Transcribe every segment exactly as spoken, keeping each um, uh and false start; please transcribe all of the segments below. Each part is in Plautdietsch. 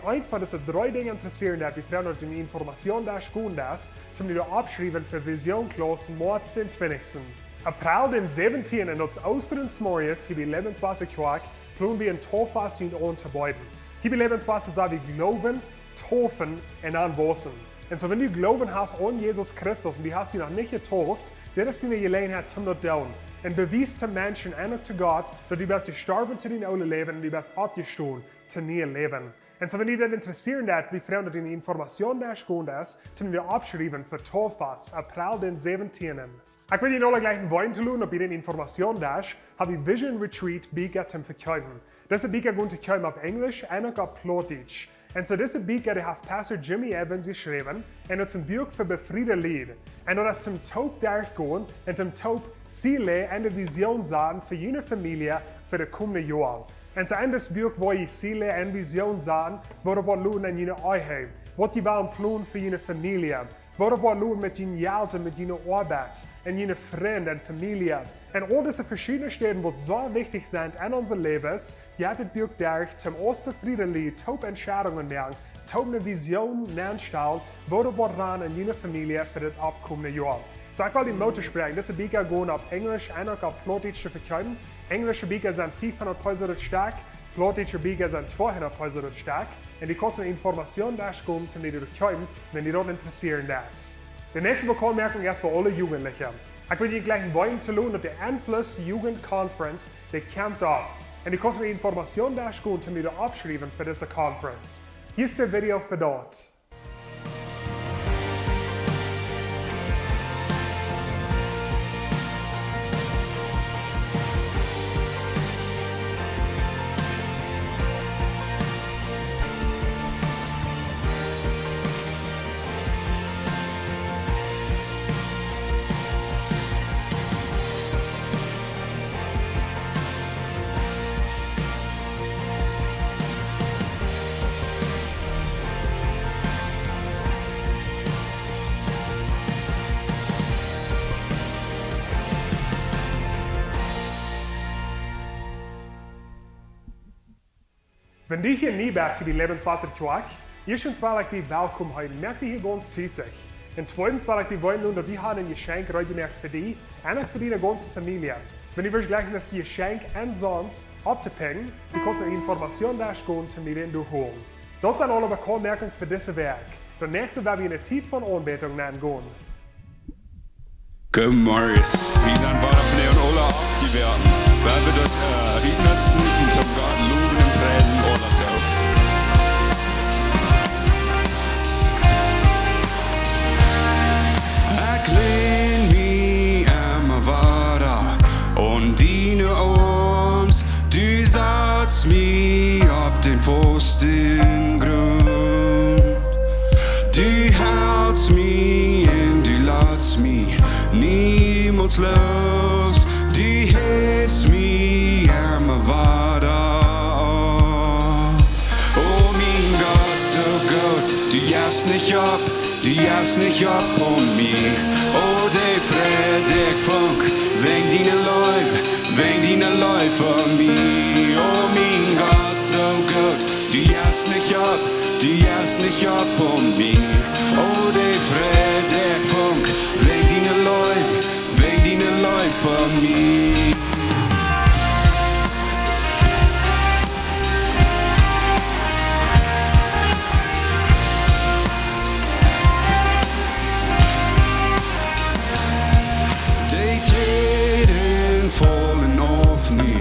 Eent von dise dree Dinja interessieren deit, wie froagen daut du en Information desch gonen desch, toom die oppschriewen fa Vision Class Moaz dän twintichsten. April dän säwentieenden, daut es Oostren zemorjes, hia bie Lebenswasser Kjoakj, plon wie en Tauffast auntobeeden. Hia bie Lebenswasser saj wie Gloowen, Taufen un dan wausen. Un soo, wan du Gloowen hast aun Jesus Christus un du hast die noch nich jetauft, dit es diene Jeläajenheit toom daut doonen. Un bewies de Menschen un uk to Gott, daut du best jestorwen to dien oolet Läwen un du best oppjestonen to nie Läwen. Un soo, wan die daut interessieren deit, wie froagen daut du en Information desch gonen desch, toom die oppschriewen fa Tauffast, April dän säwentieenden. Ekj well junt aula jlikj enn Wien to loden, opp dän Information desch, hab wie Vision Retreat Bieekja toom vekjeepen. Dise Bieekja gonen to kjeepen opp Enjlisch un uk opp Plautdietsch. Un soo dise Bieekja, dee haft Pastor Jimmy Evans jeschräwen, un daut es een Buak fa befriede Lied. Un daut es toom toop derchgonen un toom toop Ziele un de Vision sajen fa june Famielje fa de komende Joa. Un soo enn dit Buak woa jie Ziele un Vision sajen, woo daut woat loten enn june Ehe, waut jie wellen plonen fa june Famielje, woo daut woat loten met jun Jelt un met june Oabeit un june Frind un Famielje. Un aul dise veschiedne Städen, waut soo wichtich sent enn onse Läwes, jeit dit Buak derch, toom aus befriede Lied toop Entscheidungen moaken, toop ne Vision nenstalen, woo daut woat rannen enn june Famielje fa dit oppkomende Joa. Soo, ekj well die Moot toospräakjen, dise Bieekja gonen opp Enjlisch un uk opp Plautdietsch to vekjeepen. Enjlische Bieekja sent fiefhundat Peso daut Stekj, Plautdietsche Bieekja sent tweehundat Peso daut Stekj. Un du kaust en Information desch gonen toom die daut kjeepen, wan die daut interessieren deit. De näakjste Bekauntmoakjunk es fa aule Jugendliche. Ekj well junt jlikj enn Wien to loden, opp de Enfluss Jugend Conference, dee kjemt opp. Un du kaust en Information desch gonen toom die oppschriewen fa dise Conference. Hia es de Video fa daut. Wan du hia nie best hia bie Lebenswasser Kjoakj, ieeschtens well ekj die welkom heeten, moak die hia gaunz tus. Un tweedens well ekj die weeten loten, daut wie haben een Jeschenkj reed jemoakt fa die un uk fa diene gaunze Famielje. Wan du west jlikj daut Jeschenkj un sonst opptopikjen, du kaust en Information desch gonen toom die daut holen. Daut sent aule Bekauntmoakjungen fa dise Wäakj. De näakjste woa wie enne Tiet von Aunbädunk nenn gonen. Goodemorjes. Wie sent wada von de Ola oppjewoaken. Wie wellen daut, äh, utnutzen un toom Gott lowen un priesen, aula toop. Ekj län mie emma wada aun diene Oarms, du satst mie opp dän fausten Grunt. Du helst mie un du latst mie niemols loos. Du hefst mie emma wada opp. O mien Gott, soo goot, du jefst nich opp, du jefst nich opp aun mie. O, de Fräd, dee ekj funk, wäajen diene Leew, wäajen diene Leew fa mie. O mien Gott, soo goot, du jefst nich opp, du jefst nich opp aun mie. O, de Fräd, dee ekj funk, wäajen diene Leew, wäajen diene Leew fa mie. De Kjäden faulen auf, nu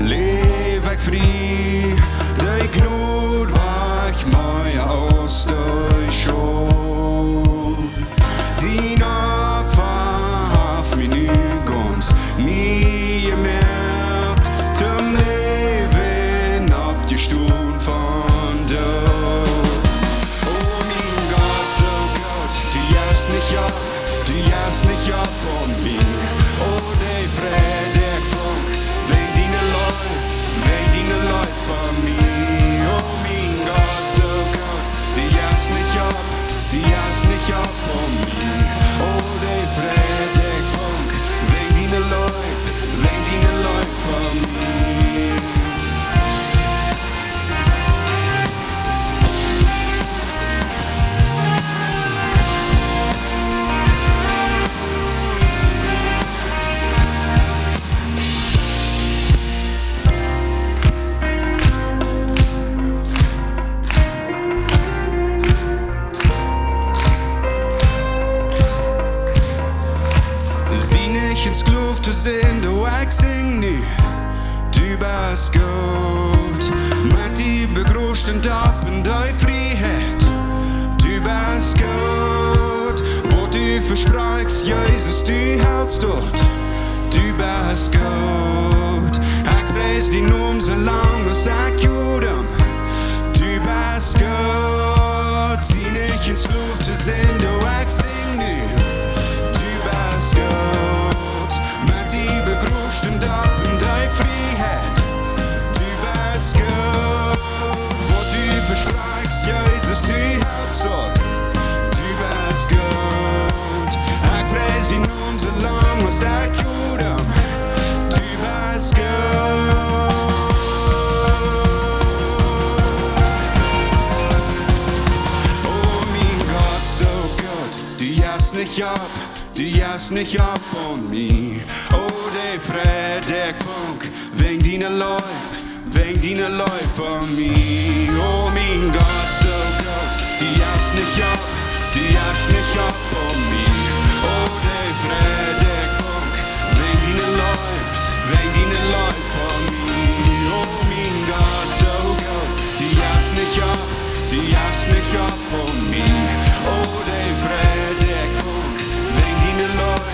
läw ekj frie. De Jnod wajcht mea aus de Schult. Dien Opfa haft mie nu gaunz nie jemoakt, toom Läwen oppjestonen von doot. O mien Gott, soo goot, du jefst nich opp, du jefst nich opp aun mie. O, de Fräd, dee ekj funk, wäajen diene Leew, wäajen diene Leew fa mie. O mien Gott, soo goot, du jefst nich opp, du jefst nich opp aun mie. O, de Fräd, dee ekj funk, wäajen diene Leew, wäajen diene Leew fa mie. Sind, oh, ekj sinj nu, du best goot. Met die begruschten Tappen, die Frieheit, du best goot. Waut du vesprakjst, Jesus, du helst daut, du best goot. Ekj pries dien Nomen soo lang aus ekj adem, du best goot. Sie nich een Sklow to sennen, du, ekj sinj nu, du best goot. Met die begruschten Tappen, die Frieheit, du best goot. Waut du vesprakjst, Jesus, du helst daut, du best goot. Ekj pries dien Nomen soo lang aus ekj adem, du best goot. Oh, mien Gott, soo goot, du jefst nich opp, du jefst nich opp aun mie. Oh, de Fräd, dee ekj funk wäajen diene Leew, wäajen diene Leew fa mie. Oh, mien Gott, soo goot, du jefst nich opp, du jefst nich opp aun mie. Oh, de Fräd, dee ekj funk wäajen diene Leew, wäajen diene Leew fa mie. Oh, mien Gott, soo goot, du jefst nich opp, du jefst nich opp aun mie. Oh, de Fräd, dee ekj funk wäajen diene Leew,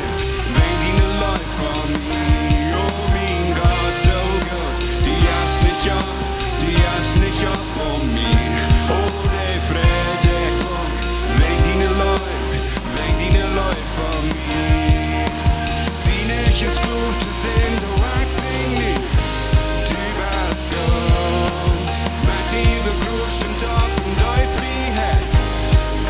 wäajen diene Leew fa mie. Oh, mien Gott, soo goot, du jefst nich opp, du jefst nich opp aun mie. Oh, de Fräd, dee ekj funk wäajen diene Leew, wäajen diene Leew fa mie. Sie nich een Sklow to sennen, du, ekj sinj nu, du best goot. Met die begruschten Tappen, die Frieheit,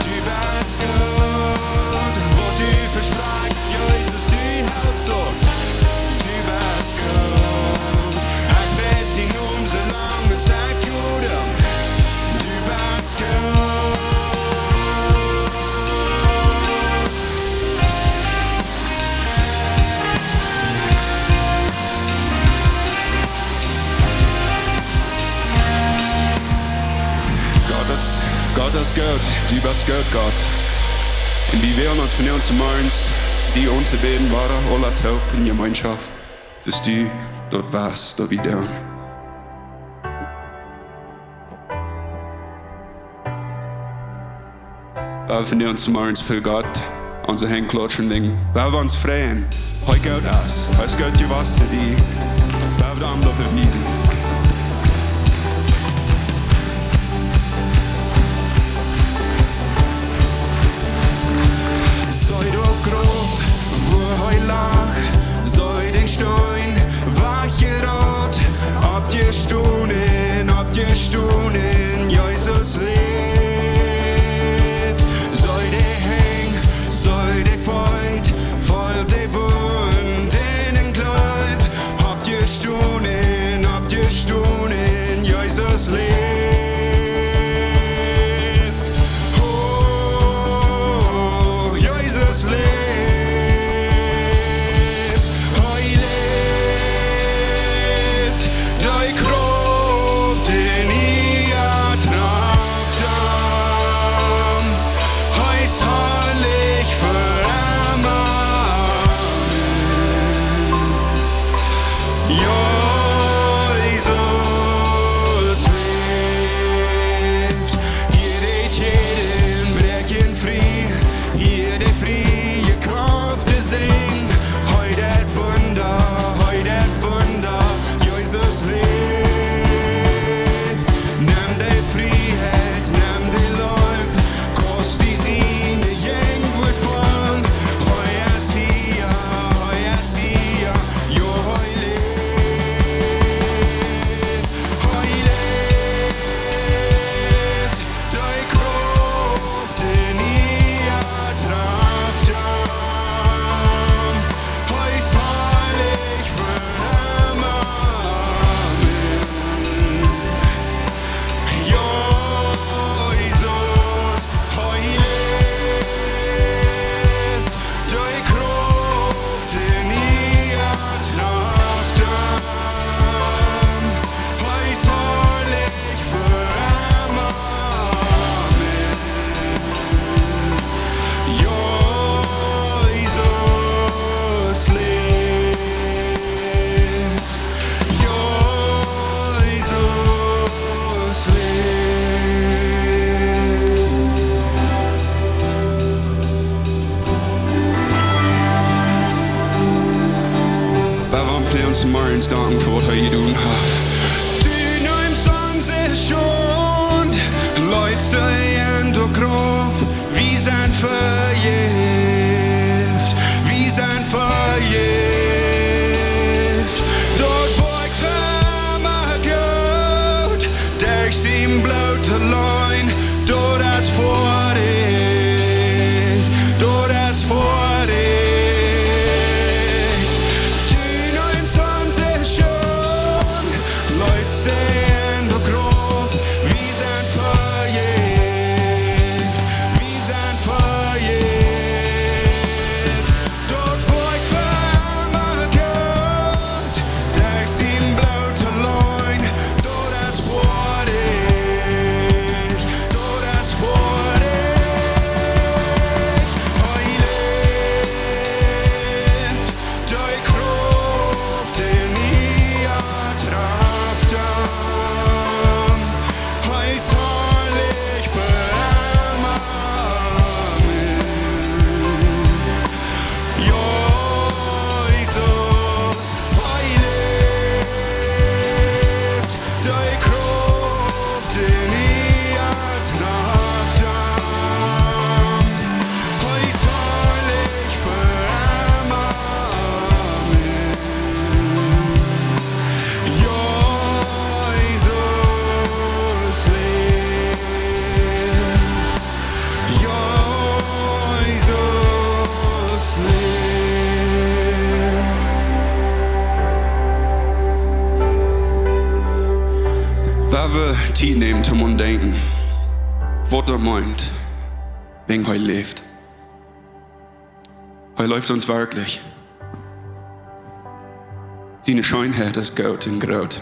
du best goot. Waut du vesprakjst, Jesus, du helst daut, du best goot. Ekj pries dien Nomen soo lang aus ekj adem, du best goot. Gott es, Gott es goot, du best goot, Gott. Un wie wellen ons von ons morjens die aunbäden, wada aula toop en Jemeenschoft, daut du daut west, daut wie doonen. Wie wellen von ons morjens fa Gott onse Henj klatschen, wie wellen ons freien. Hee goot es, hee es goot jewast to die. Wie wellen am daut bewiesen. See de Krauft, wua hee lach, see dän Steen, wajchjerat, oppjestonen, oppjestonen, Jesus läft. See de Henj, see de Feet, voll de Wunden un Gliew, oppjestonen, oppjestonen, Jesus läft. Oh, Jesus läft. Hee läft. De Krauft en eewja Krauft. Morjens danken fa waut hee jedonen haft. Du neemst onse Schult, leetst dee enne Graf. Wie sent vejäft, wie sent vejäft. Daut woat fa emma goot, derch sien Bloot auleen. Daut es foadich, daut es foadich. Du neemst onse Schult, leetst dee enne Graf. Wie sent vejäft, wie sent vejäft. Daut woat fa emma goot, derch sien Bloot auleen. Daut es foadich, daut es foadich. Hee läft, dee Krauft, dee nie trafft am. Hee es harlich fa emma. Jesus, hee läft, dee Krauft, dee nie trafft am. Hee es harlich fa emma. Jesus läft. Jesus läft. Well wie Tiet nämen toom aun denkjen, waut daut meent, wan hee läft. Hee läft ons werkjlich. Siene Scheenheit es goot un groot.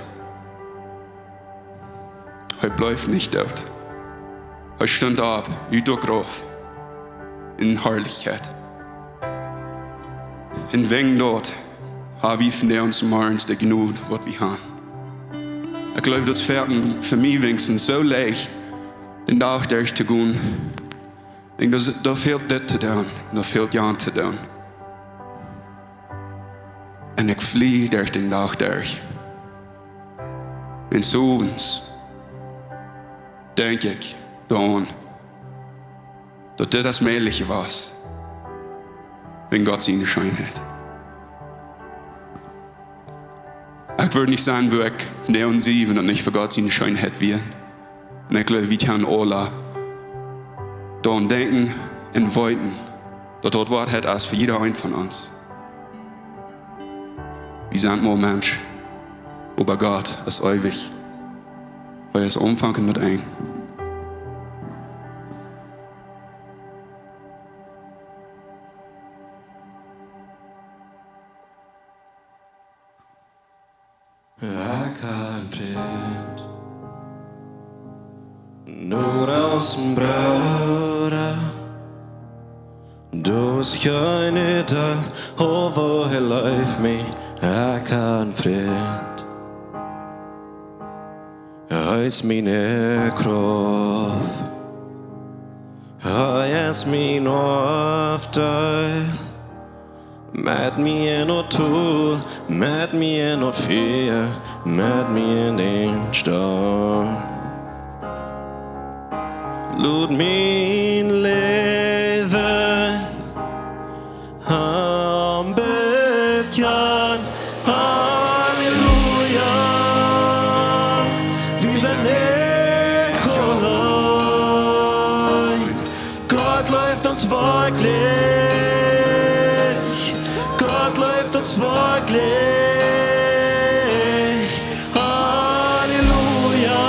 Hee blift nich doot. Hee stunt opp ut dän Grauf en Harlichkjeit. Un wäajen daut ha wie vondoag zemorjes de Jnod, waut wie haben. Ekj jleew, daut es fa, fa mie weens soo leicht, dän Dach derchtogonen. Ekj denkj, daut, daut fält dit to doonen, daut fält jant to doonen. Un ekj flie derch dän Dach derch. Un 's Owents denkj ekj dan, daut dit es mäajlich jewast, wäajen Gott siene Scheenheit. Ekj wudd nich sennen, wua ekj vondoag sie, wan daut nich fa Gott siene Scheenheit wia. Un ekj jleew, wie kjennen aula doaraun denkjen un weeten, daut daut Woarheit es fa jieda eenen von ons. Wie sent mau Mensch, oba Gott es eewich. Hee es Aunfank un daut Enj. Ekj ha een Frint, nor aus een Brooda. Daut es kjeen Deel, oh, woo hee leeft mie. Ekj ha een Frint. Hee es miene Krauft. Hee es mien Haupt. Met mie en daut Tol, met mie en daut Fia, met mie en dän Storm. Lot mien Läwen am bekjanen. Halleluja. Wie sent nich auleen. Gott leeft ons werkjlich. Gott leeft ons werkjlich. Halleluja.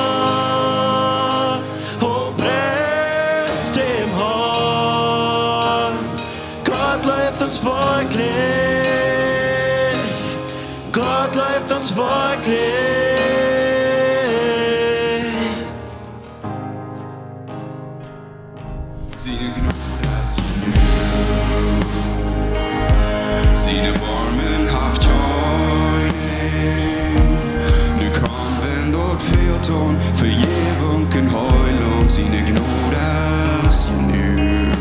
Oh, priest däm Harn. Gott leeft ons werkjlich. Gott leeft ons werkjlich. Siene Jnod es jenuach. Sien Erboarmen haft kjeen Enj. Nu kaun, wan daut fält, aun Vejäwunk un Heilunk. Siene Jnod es jenuach.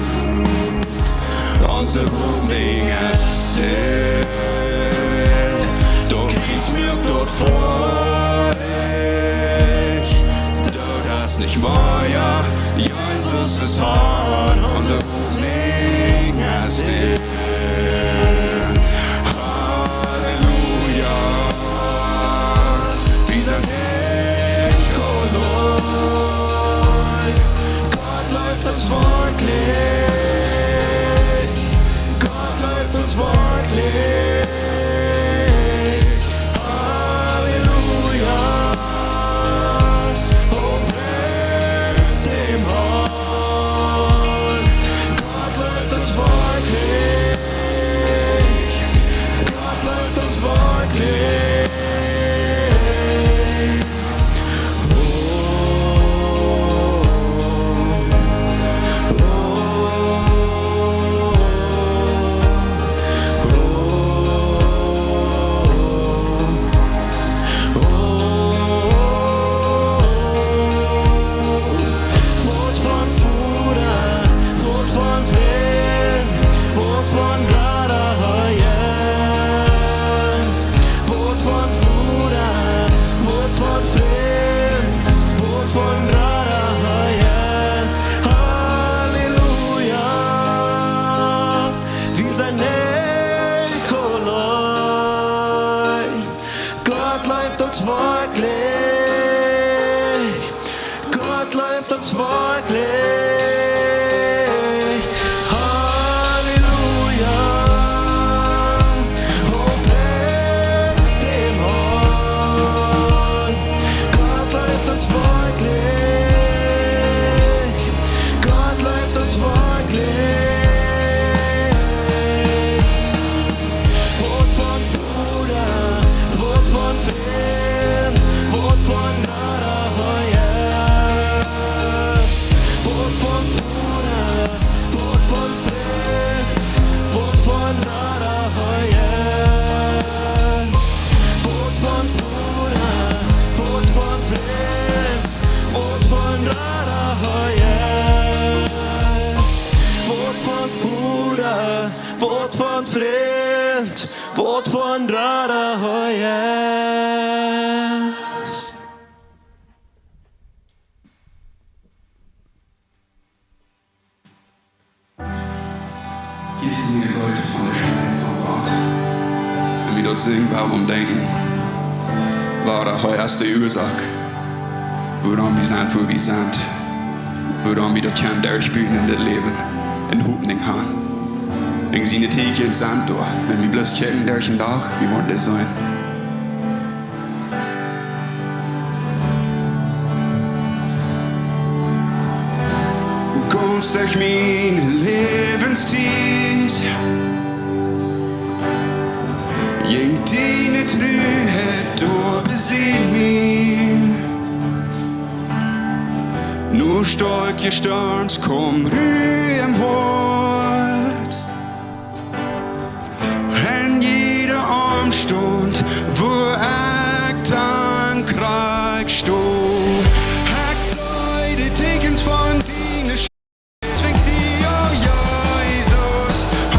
Onse Hopninj es stell, daut kjeens Furcht, Doot es nich mea, Jesus es Herr, onse Hopninj es Hee. Halleluja, wie sent nich auleen, Gott leeft ons werkjlich. Gott leeft ons werkjlich. Halleluja. O, priest däm Herrn. Gott leeft ons werkjlich. Gott leeft ons werkjlich. Woat von Voda, Woat von Frind, Woat von Rada Hee es. Woat von Voda, Woat von Frind, Woat von Rada Hee es. Halleluja, wie sent nich auleen. Gott leeft ons werkjlich. Gott leeft ons werkjlich. Halleluja. O, priest däm Herrn. Gott leeft ons werkjlich. Gott leeft ons werkjlich. Woat von Voda, Woat von Frind, Woat von Rada Hee es. Woat von Voda, Woat von Frind, Woat von Rada Hee es. Woat von Voda, Woat von Frind, Woat von Rada Hee es. Woat von Voda, Woat von Frind, Woat von Rada Hee es. Hia es mien Jebäd von de Schmäat von Gott. Wan wie daut sinjen, wuarom denkjen, wuarom hee es de Uasoak, wuarom wie sent, wua wie sent, wuarom wie daut kjennen derchbuen en dit Läwen un Hopninj haben. Wajch siene Tieekjens sent doa. Wan wie bloos kjikjen derch dän Dach, wie woaren daut seenen. Gaunz derch miene Läwenstiet jinkj diene Truheit doa bie mie. No stoakje Storms kjemt Ru em Hoat. En jieda Omstaunt, wua ekj dan krakjt sto, ekj see de Tieekjens von diene Sch-, Twinkjst die, o Jesus, o.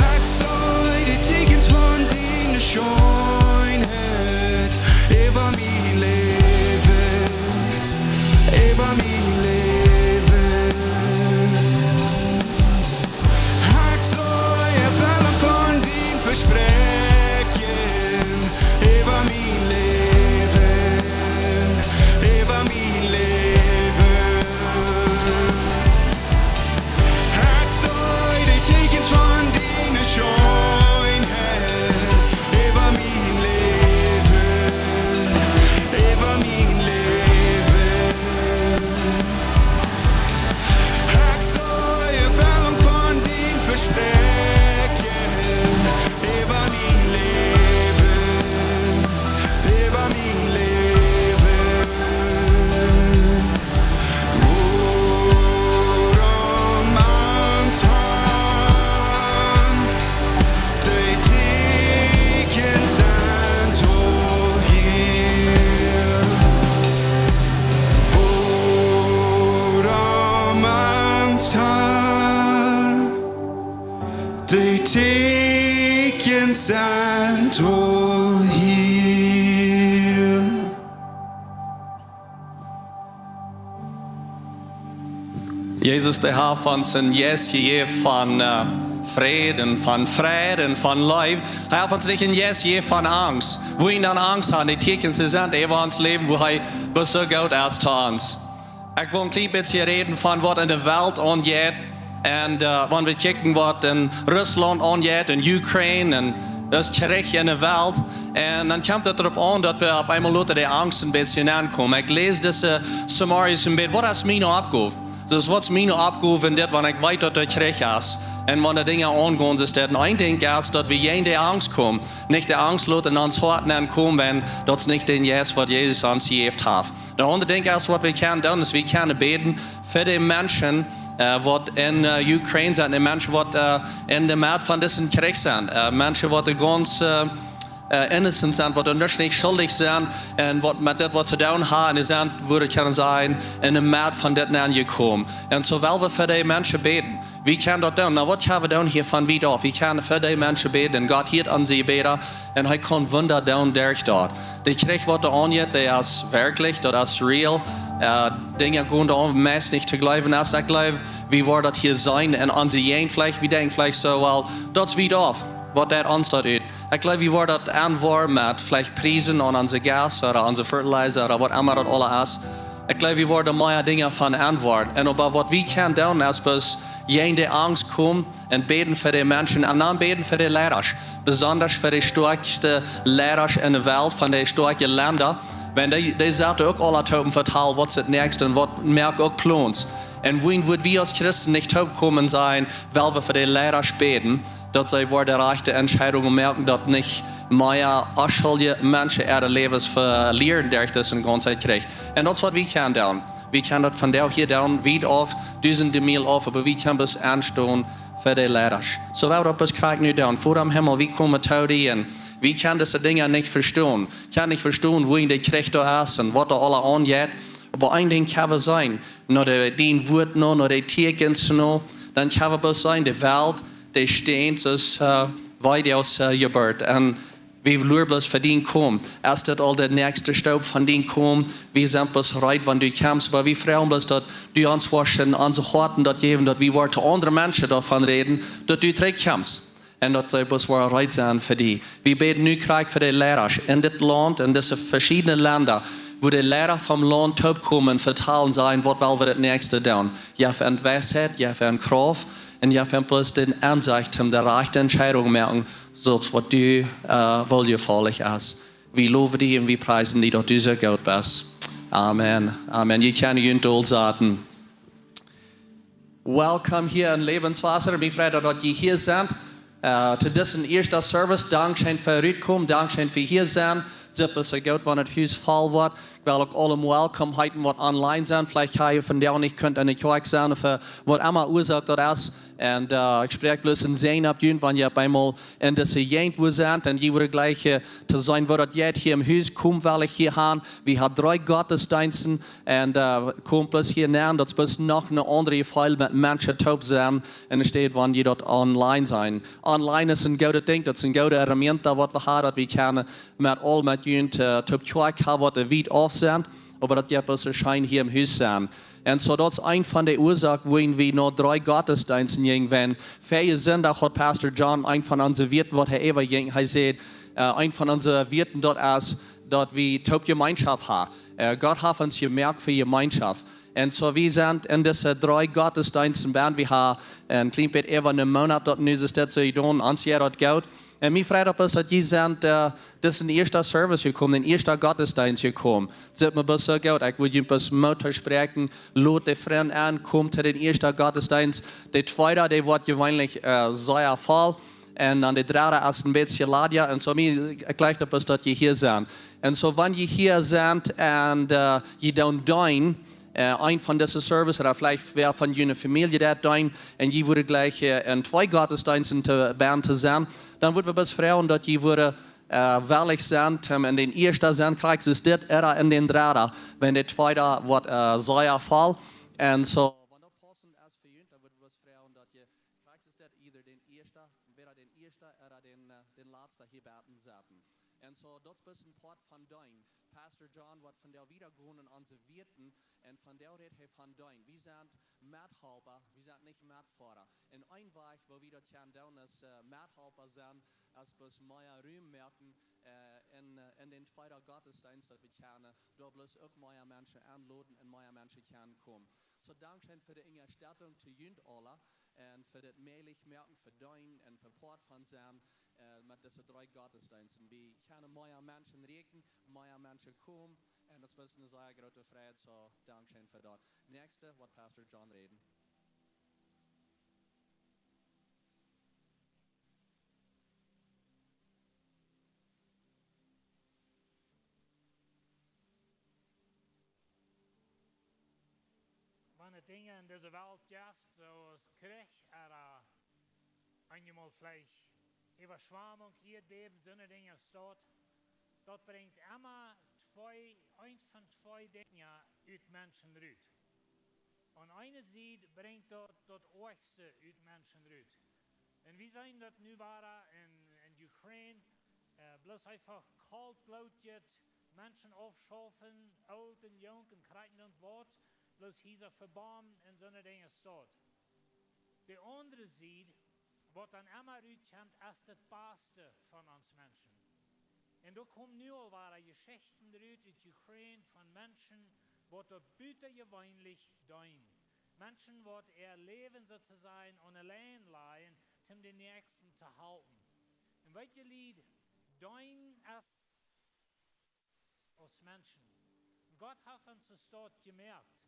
Ekj see de Tieekjens von diene Scheenheit äwa mien Läwen, äwa mien Läwen. Ekj see Erfellunk von dien Vespräakjen äwa mien Läwen, äwa mien Läwen. Ekj see de Tieekjens von diene Scheenheit äwa mien Läwen, äwa mien Läwen. Ekj see Erfellunk von dien Vespräakjen äwa mien Läwen, äwa mien Läwen. Wuarom ons Harn de Tieekjens sent aul hia. Wuarom ons Harn de Tieekjens Sent aul hia. Jesus, dee haft ons een Jeist jejäft von äh, Fräd un von Freid un von Leew. Hee haft ons nich een Jeist jejäft von Angst. Woo wie dan Angst haben, dee Tieekjens sent äwa ons Läwen, woo hee bloos soo goot es to ons. Ekj well een kjlien bät räden von waut enne Welt aunjeit. Un äh, wan wie kjikjen waut en Russlaunt aunjeit, en Ukraine, un daut Kjrich enne Welt. Un dan kjemt et doaropp aun daut wie opp eemol loten de Angst een bät aunkomen. Ekj läs dise Summaries een bät. Waut es miene Oppgow? Daut es waut es miene Oppgow en dit, wan ekj weet daut doa Kjrich es. Un wan de Dinja aungonen, es daut een Dinkj es daut wie jäajen de Angst komen. Nich de Angst loten en ons Hoat nenkomen, wan daut es nich dän Jeist waut Jesus ons jejäft haft. Daut aundre Dinkj es waut wie kjennen doonen, es wie kjennen bäden fa de Menschen äh, waut en äh, Ukraine sent, de Menschen waut äh, enne Medd von disen Kjrich sent, äh, Menschen waut gaunz äh, äh, innocent sent, waut doa nich schuldich sent un waut met dit waut to doonen haben, un dee sent, wudd ekj kjennen sajen, enne Medd von dit aunjekomen. Un soo well wie fa dee Menschen bäden. Wie kjennen daut doonen. Na, waut kjenn wie doonen hia von wiet auf? Wie kjennen fa dee Menschen bäden. Un Gott hieet onse Jebäda. Un hee kaun Wunda doonen derch daut. De Kjrich waut doa aunjeit, dee es werkjlich, daut es real. Äh, Dinja gonen doa aun, meist nich to jleewen es. Ekj jleew, wie woaren daut hia seenen en onse Jäajent veleicht, wie denkjen veleicht soo, well, daut es wiet auf. Waut deit ons daut ut? Ekj jleew, wie woaren daut aunwoaren met veleicht Priesen aun onse Gas ooda onse Fertilizer ooda waut emma daut aules es. Ekj jleew, wie woaren mea Dinja von aunwoaren. Un oba waut wie kjennen doonen, es bloos jäajen de Angst komen un bäden fa de Menschen un dan bäden fa de Leidasch. Besonda fa de stoakjste Leidasch enne Welt, von de stoakje Lenda. Wan dee, dee saten uk aula toop vetalen, waut es daut näakjste un waut moaken uk Plons. Un woo wudden wie aus Christen nich toopkomen sennen, well wie fa de Leidasch bäden, daut see woaren de rajchte Entscheidungen moaken, daut nich mea onschuldje Menschen äare Läwes velieren derch disen gaunzen Kjrich. Un daut es waut wie kjennen doonen. Wie kjennen daut vondoag hia doonen, wiet auf, dusende Miel auf, oba wie kjennen bloos enstonen fa de Leidasch. Soo well wie daut bloos krakjt nu doonen. Voda em Himmel, wie komen to die un wie kjennen dise Dinja nich vestonen. Kjennen nich vestonen, woo de Kjrich doa es un waut doa aula aunjeit. Oba een Dinkj kjenn wie seenen, no de, dien Wuat no, no de Tieekjens no, dan kjenn wie bloos seenen, de Welt, dee steit soo aus äh, wie aus äh, Jeburt. Un wie loaren bloos fa dien Komen. Es dit aul de näakjste Stap von dien Komen? Wie sent bloos reed, wan du kjemst, oba wie froagen bloos daut du ons woascht en onse Hoaten daut jäwen, daut wie woaren to aundre Menschen doavon räden, daut du trigjkjemst. Un daut see bloos woaren reed sennen fa die. Wie bäden nu krakjt fa de Leidasch en dit Launt, en dise veschiedne Lenda, woo de Leida vom Launt toopkomen un vetalen sennen, waut well wie daut näakjste doonen. Jeff an Weisheit, jeff an Krauft, un jeff an bloos dän Ensecht, om de rajchte Entscheidung moaken, soo aus waut die äh, woljefaulich es. Wie lowen die un wie priesen die, daut du soo goot best. Amen. Amen. Jie kjennen junt aul saten. Welcome hia en Lebenswasser. Mie freit daut jie hia sent. Äh, to disen ieeschten Service, dankscheen fa rutkomen, dankscheen fa hia sennen. Sitt bloos soo goot, wan daut Hus voll woat. Ekj well uk aulem welcome heeten, waut online sent. Veleicht ha jie vondoag nich kunt enne Kjoakj sennen, fa waut emma Uasoak daut es. Un äh, ekj spräakj bloos een Säajen opp junt, wan jie opp eemol en dise Jäajent wua sent. Un jie woaren jlikj äh, to seenen, woo daut jeit hia em Hus. Komt, well ekj hia han. Wie haben dree Gottesdeensten. Un äh, komt bloos hia nenn, daut es bloos noch een aundret Jefeel met Menschen toop sennen, enne Städ wan jie daut online seenen. Online es een goodet Dinkj, daut es een goodet Element, waut wie haben, daut wie kjennen met aul met junt äh, toop Kjoakj haben, waut wiet auf sent, oba daut jie bloos soo scheen hia em Hus sent. Un soo, daut es eent von de Uasoaken, wuarom wie no dree Gottesdeensten jinjen. Wan, väajen Sindach haud Pastor John eent von onse Wieed, waut hee äwajinj, hee säd, äh, eent von onse Wieed, daut es, daut wie toop Jemeenschoft haben. Äh, Gott haft ons jemoakt fa Jemeenschoft. Un soo, wie sent en dise dree Gottesdeensten benn, wie haben een kjlien bät äwa een Moonat daut nu es dit soo jedonen, ons jeit daut goot. Un mie freit daut es, daut jie sent äh, disen ieeschten Service jekomen, dän ieeschten Gottesdeenst jekomen. Sitt mie bloos soo goot, ekj well junt bloos Moot toospräakjen, lot de Frind aun, komt to dän ieeschten Gottesdeenst. De tweeda, dee woat jeweenlich äh, sea voll. Un dan de dredda es een bät ladja. Un soo, mie, ekj jlikj daut es, daut jie hia sent. Un soo, wan jie hia sent un äh, jie doonen deenen, äh, eent von dise Service, ooda veleicht wäa von june Famielje daut deenen, un jie woaren jlikj äh, en twee Gottesdeensten to, benn to sennen, dan woa wie bloos froagen, daut jie woaren äh, wellich sennen, om en dän ieeschten sennen, krakjt soo aus dit, ooda en dän dredda, wan de tweeda woat äh, sea voll. Un soo, wan daut paussent es fa junt, dan woa wie bloos froagen, daut jie krakjt soo aus dit, either dän ieeschten, entwäda dän ieeschten ooda dän, äh, dän latsten. Wieeten. Un von doa rät hee von deenen. Wie sent Methalpa, wie sent nich Metfoara. Un een Wajch, woo wie daut kjennen doonen, es, äh, Methalpa sennen, es bloos mea Rum moaken, äh, en, äh, en dän tweeden Gottesdeenst, daut wie kjennen doa bloos uk mea Menschen enloden un mea Menschen kjennen komen. Soo, dankscheen fa de Unjastettunk to junt aula un fa dit mäajlich moaken, fa deenen un fa Poat von sennen, äh, met dise dree Gottesdeensten. Wie kjennen mea Menschen rieekjen, mea Menschen komen. Un daut es eene sea groote Freid, soo dankscheen fa daut. Näakjste woat Pastor John räden. Wan et Dinja en dise Welt jeft, soo aus Kjrich, ooda eenjemol veleicht Äwaschwamunk, Ieedbäben, soone Dinja, daut, daut brinjt emma twee, eent von twee Dinja ut Menschen rut. Aun eene Sied brinjt daut daut oajchste ut Menschen rut. Un wie seenen daut nu wada en, en Ukraine, äh, bloos eefach kaltbloodjet Menschen aufschaufen, oolt un junk un krakjt un waut, bloos Hiesa vebomben un soone Dinja, daut. De aundre Sied, waut dan emma rutkjemt, es daut Baste von ons Menschen. Un doa komen nu aul wada Jeschichten rut ut Ukraine von Menschen, waut doa butajeweenlich deenen. Menschen, waut äa Läwen soo to sajen aun de Lien lajen, om dän Näakjsten to halpen. Un weet jie, Lied, deenen es aus Menschen. Gott haft ons soo jemoakt.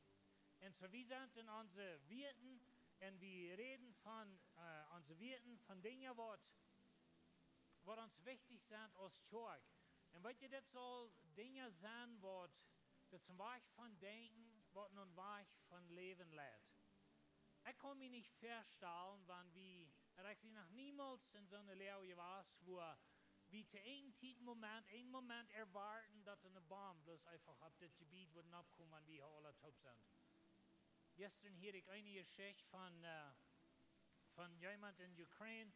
Un soo, wie sent en onse Wieeten, un wie räden von, äh, onse Wieeten, von Dinja, waut, waut ons wichtich sent aus Kjoakj. Un weet jie, dit saul Dinja sennen, waut, daut es een Wajch von Denkjen, waut een Wajch von Läwen leit. Ekj kaun mie nich väastalen, wan wie, un ekj sie noch niemols en soone Loag jewast, wua wie to een Tiet, Moment, een Moment erwoaten, daut eene Bomb bloos eefach opp dit Jebied wudd oppkomen, wan wie hia aula toop sent. Jistren hieed ekj eene Jeschicht von, äh, von jemaunt en Ukraine,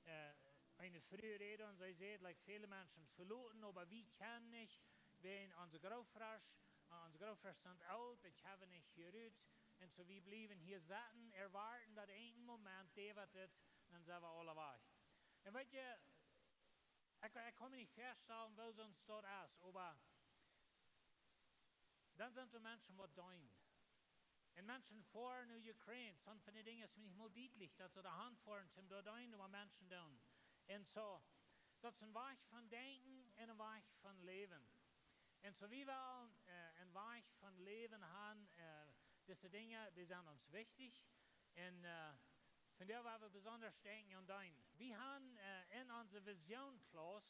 äh, eene Fru räd un see säd, like, väle Menschen veloten, oba wie kjennen nich, wäajen onse Grootöasch, äh, onse Grootöasch sent oolt, dee kjennen nich hia rut. Un soo, wie bliewen hia sitten, erwoaten daut een Moment, dee woat dit, dan sent wie aula wajch. Un weet jie, ekj, ekj kaun mie nich väastalen, woo soont daut es, oba dan sent doa Menschen, waut deenen. Un Menschen foaren no Ukraine, soont von de Dinja es mie nich mol dietlich, daut see doa han foaren, om doa deenen, oba Menschen doonen. Un soo, daut es een Wajch von Denkjen un een Wajch von Läwen. Un soo, wie wellen, äh, een Wajch von Läwen han, äh, dise Dinja, dee sent ons wichtich. Un, äh, von doa woa wie besonda denkjen aun deenen. Wie han, äh, en onse Vision Class,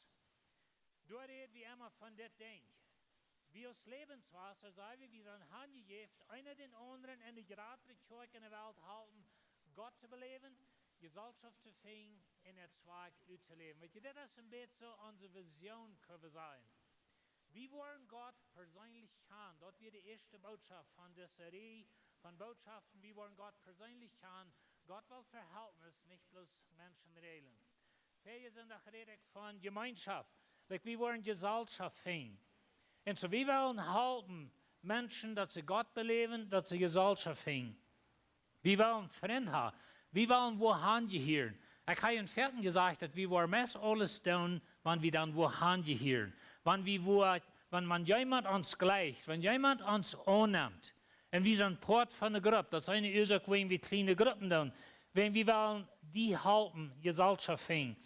doa räd wie emma von dit Dinkj. Wie aus Läwenswota, saj wie, wie sent hanjejäft, eena dän aundren en de jratre Kjoakj en de Welt halpen, Gott to beläwen, Jesalschoft to finjen un äa Zwakj uttoläwen. Weet jie, dit es een bät soo onse Vision, kjenn wie sajen. Wie woaren Gott perseenlich kjanen. Daut wia de ieeschte Bootschoft von dise Rieej von Bootschoften. Wie woaren Gott perseenlich kjanen. Gott well Verhältnis, nich bloos Menschen räden. Väaje Sindach räd ekj von Jemeenschoft. Like, wie woaren Jesalschoft finjen. Un soo, wie wellen halpen Menschen, daut see Gott beläwen, daut see Jesalschoft finjen. Wie wellen Frind han. Wie wellen wua hanjehieren. Ekj hab en Varjen jesajcht, daut wie woaren meist aules doonen, wan wie dan wua hanjehieren. Wan wie wua, wan, wan jemaunt ons jlikjt, wan jemaunt ons aunnemt. Un wie sent Poat von de Grupp. Daut es eene Uasoak, wuarom wie kjliene Gruppen doonen. Wan wie wellen dee halpen, Jesalschoft finjen.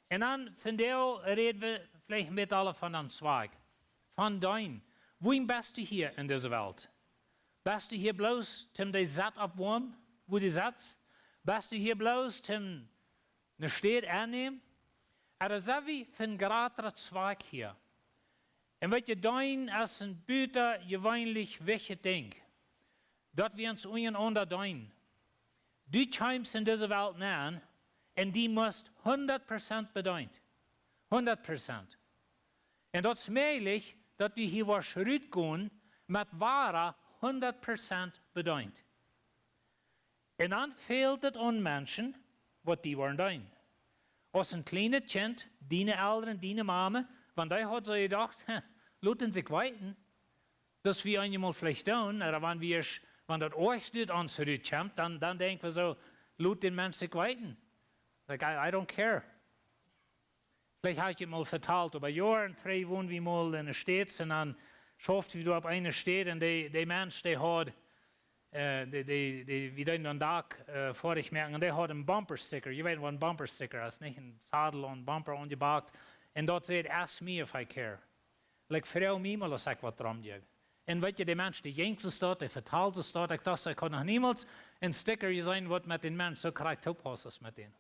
Un dan, vondoag räd wie veleicht met aule von ons Zwakj. Von deenen. Wuarom best du hia en dise Welt? Best du hia bloos, om de Sett oppwoamen, wua du setst? Best du hia bloos, om eene Städ aunnämen? Ooda sent wie fa een jratren Zwakj hia? Un weet jie, deenen es een butajeweenlich wichtjet Dinkj. Daut wie ons unjarenaunda deenen. Du kjemst en dise Welt nenn un du motst hundat Prozent bedeent. Hundat Prozent. Un daut es mäajlich, daut du hia woascht rutgonen met wada hundat Prozent bedeent. Un dan fält et aun Menschen, waut die woaren deenen. Aus een kjlienet Kjint, diene Elren, diene Mame, wan dee haud soo jedocht, "Hm, lot an sikj weeten." Daut wie eenjemol veleicht doonen, ooda wan wie, wan daut Oajchste ut ons rut kjemt, dan, dan denkj wie soo: "Lot dän Mensch sikj weeten. Like, I, I don't care." Veleicht hab ekj et mol vetalt, oba Joaren trigj wonden wie mol en de States un dan schauften wie doa opp eene Staut un dee, dee Mensch, dee haud, äh, dee, dee, dee, wie deeden dan Dak, äh, foadich moaken un dee haud een Bumper Sticker. Jie weeten waut een Bumper Sticker es, nich? Een Sadel un Bumper aunjebakt. Un daut sajcht: "Ask me if I care." Like, froag mie mol aus ekj waut doarom jeef. Un weet jie, dee Mensch, dee jinkj soo stoakj, dee vetald soo stoakj, ekj docht, ekj haud noch niemols een Sticker jeseenen, waut met dän Mensch soo krakjt toopaussen deed aus met dän.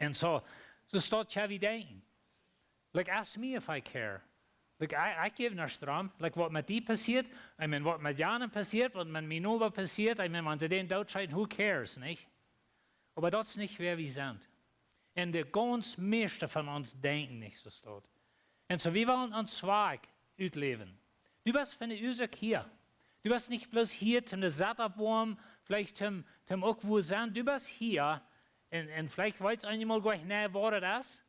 Un soo, soo stoakj kjenn wie denkjen. Like, ask me if I care. Like, I, I give no damn. Like, waut met die passieet, I mean, waut met janen passieet, waut met mienen Noba passieet, I mean, wan see dän dootscheeten, who cares, nich? Oba daut es nich wäa wie sent. Un de gaunz mieeschte von ons denkjen nich soo stoakj. Un soo, wie wellen ons Zwakj utläwen. Du best fa eene Uasoak hia. Du best nich bloos hia toom de Sett oppwoamen, veleicht toom, toom uk wua sennen. Du best hia un, un veleicht weetst eenjemol goanich, nä, waut et es.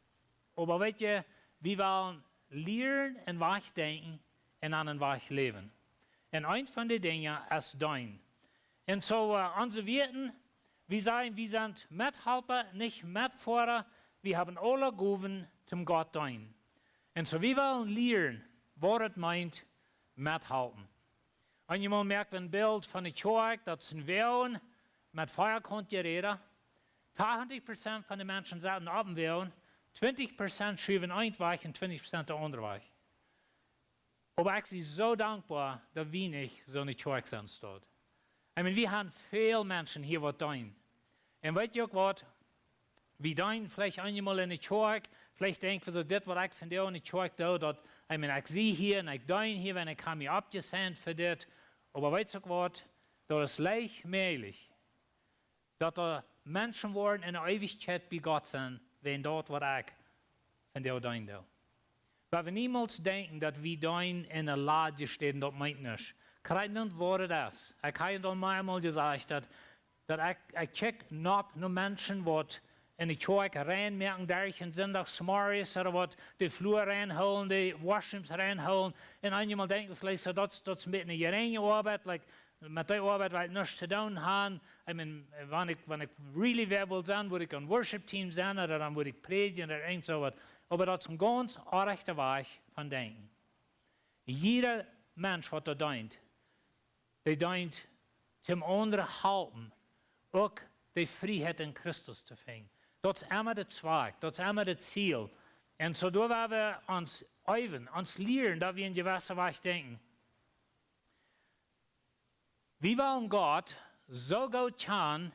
Oba weet jie, wie wellen lieren un wajch denkjen un aun een Wajch läwen. Un eent von dee Dinja es deenen. Un soo, äh, onse Wieed, wie sajen, wie sent Methalpa, nich Metfoara, wie haben aule Gowen toom Gott deenen. Un soo, wie wellen lieren, waut et meent, methalpen. Eenjemol moak wie een Bilt von de Kjoakj, daut es een Woagen met vea Kauntjeräda. Tachentich Prozent von de Menschen sitten opp dän Woagen, twintich Prozent schuwen eent wajch un twintich Prozent de aundre wajch. Oba ekj sie soo dankboa, daut wie nich soo eene Kjoakj sent, staut. I mean, wie haben väl Menschen hia waut deenen. Un weet jie uk waut? Wie deenen veleicht eenjemol en de Kjoakj, veleicht denkj wie soo, dit waut ekj vondoag en de Kjoakj doo, daut, I mean, ekj sie hia un ekj deen hia, wan ekj ha mie oppjesaint fa dit. Oba weetst uk waut? Daut es leicht mäajlich, daut doa Menschen woaren en de Eewichkjeit bie Gott sennen, wäajen daut waut ekj vondoag deenen doo. Oba wie niemols denkjen, daut wie deenen en de Ladje städen, daut meent nuscht. Krakjt daut waut et es. Ekj hab daut meamol jesajcht, daut, daut ekj, ekj kjikj nopp no Menschen, waut en de Kjoakj rein moaken, derch een Sindachsmorjes, ooda waut de Flua rein hoolen, de washrooms rein hoolen. Un eenjemol denkj wie veleicht soo, daut, daut es een bät eene jerinje Oabeit, like, met dee Oabeit well ekj nuscht to doonen haben. I mean, wan ekj, wan ekj really wäa well sennen, wudd ekj een Worship Team sennen, ooda dan wudd ekj prädjen ooda irjent soo waut. Oba daut es een gaunz orrajchta Wajch von denkjen. Jieda Mensch, waut doa deent, dee deent toom aundre halpen, uk de Frieheit en Christus to finjen. Daut es emma de Zwakj, daut es emma daut Ziel. Un soo doa woa wie ons eewen, ons lieren, daut wie en jewesse Wajch denkjen. Wie wellen Gott soo goot kjanen,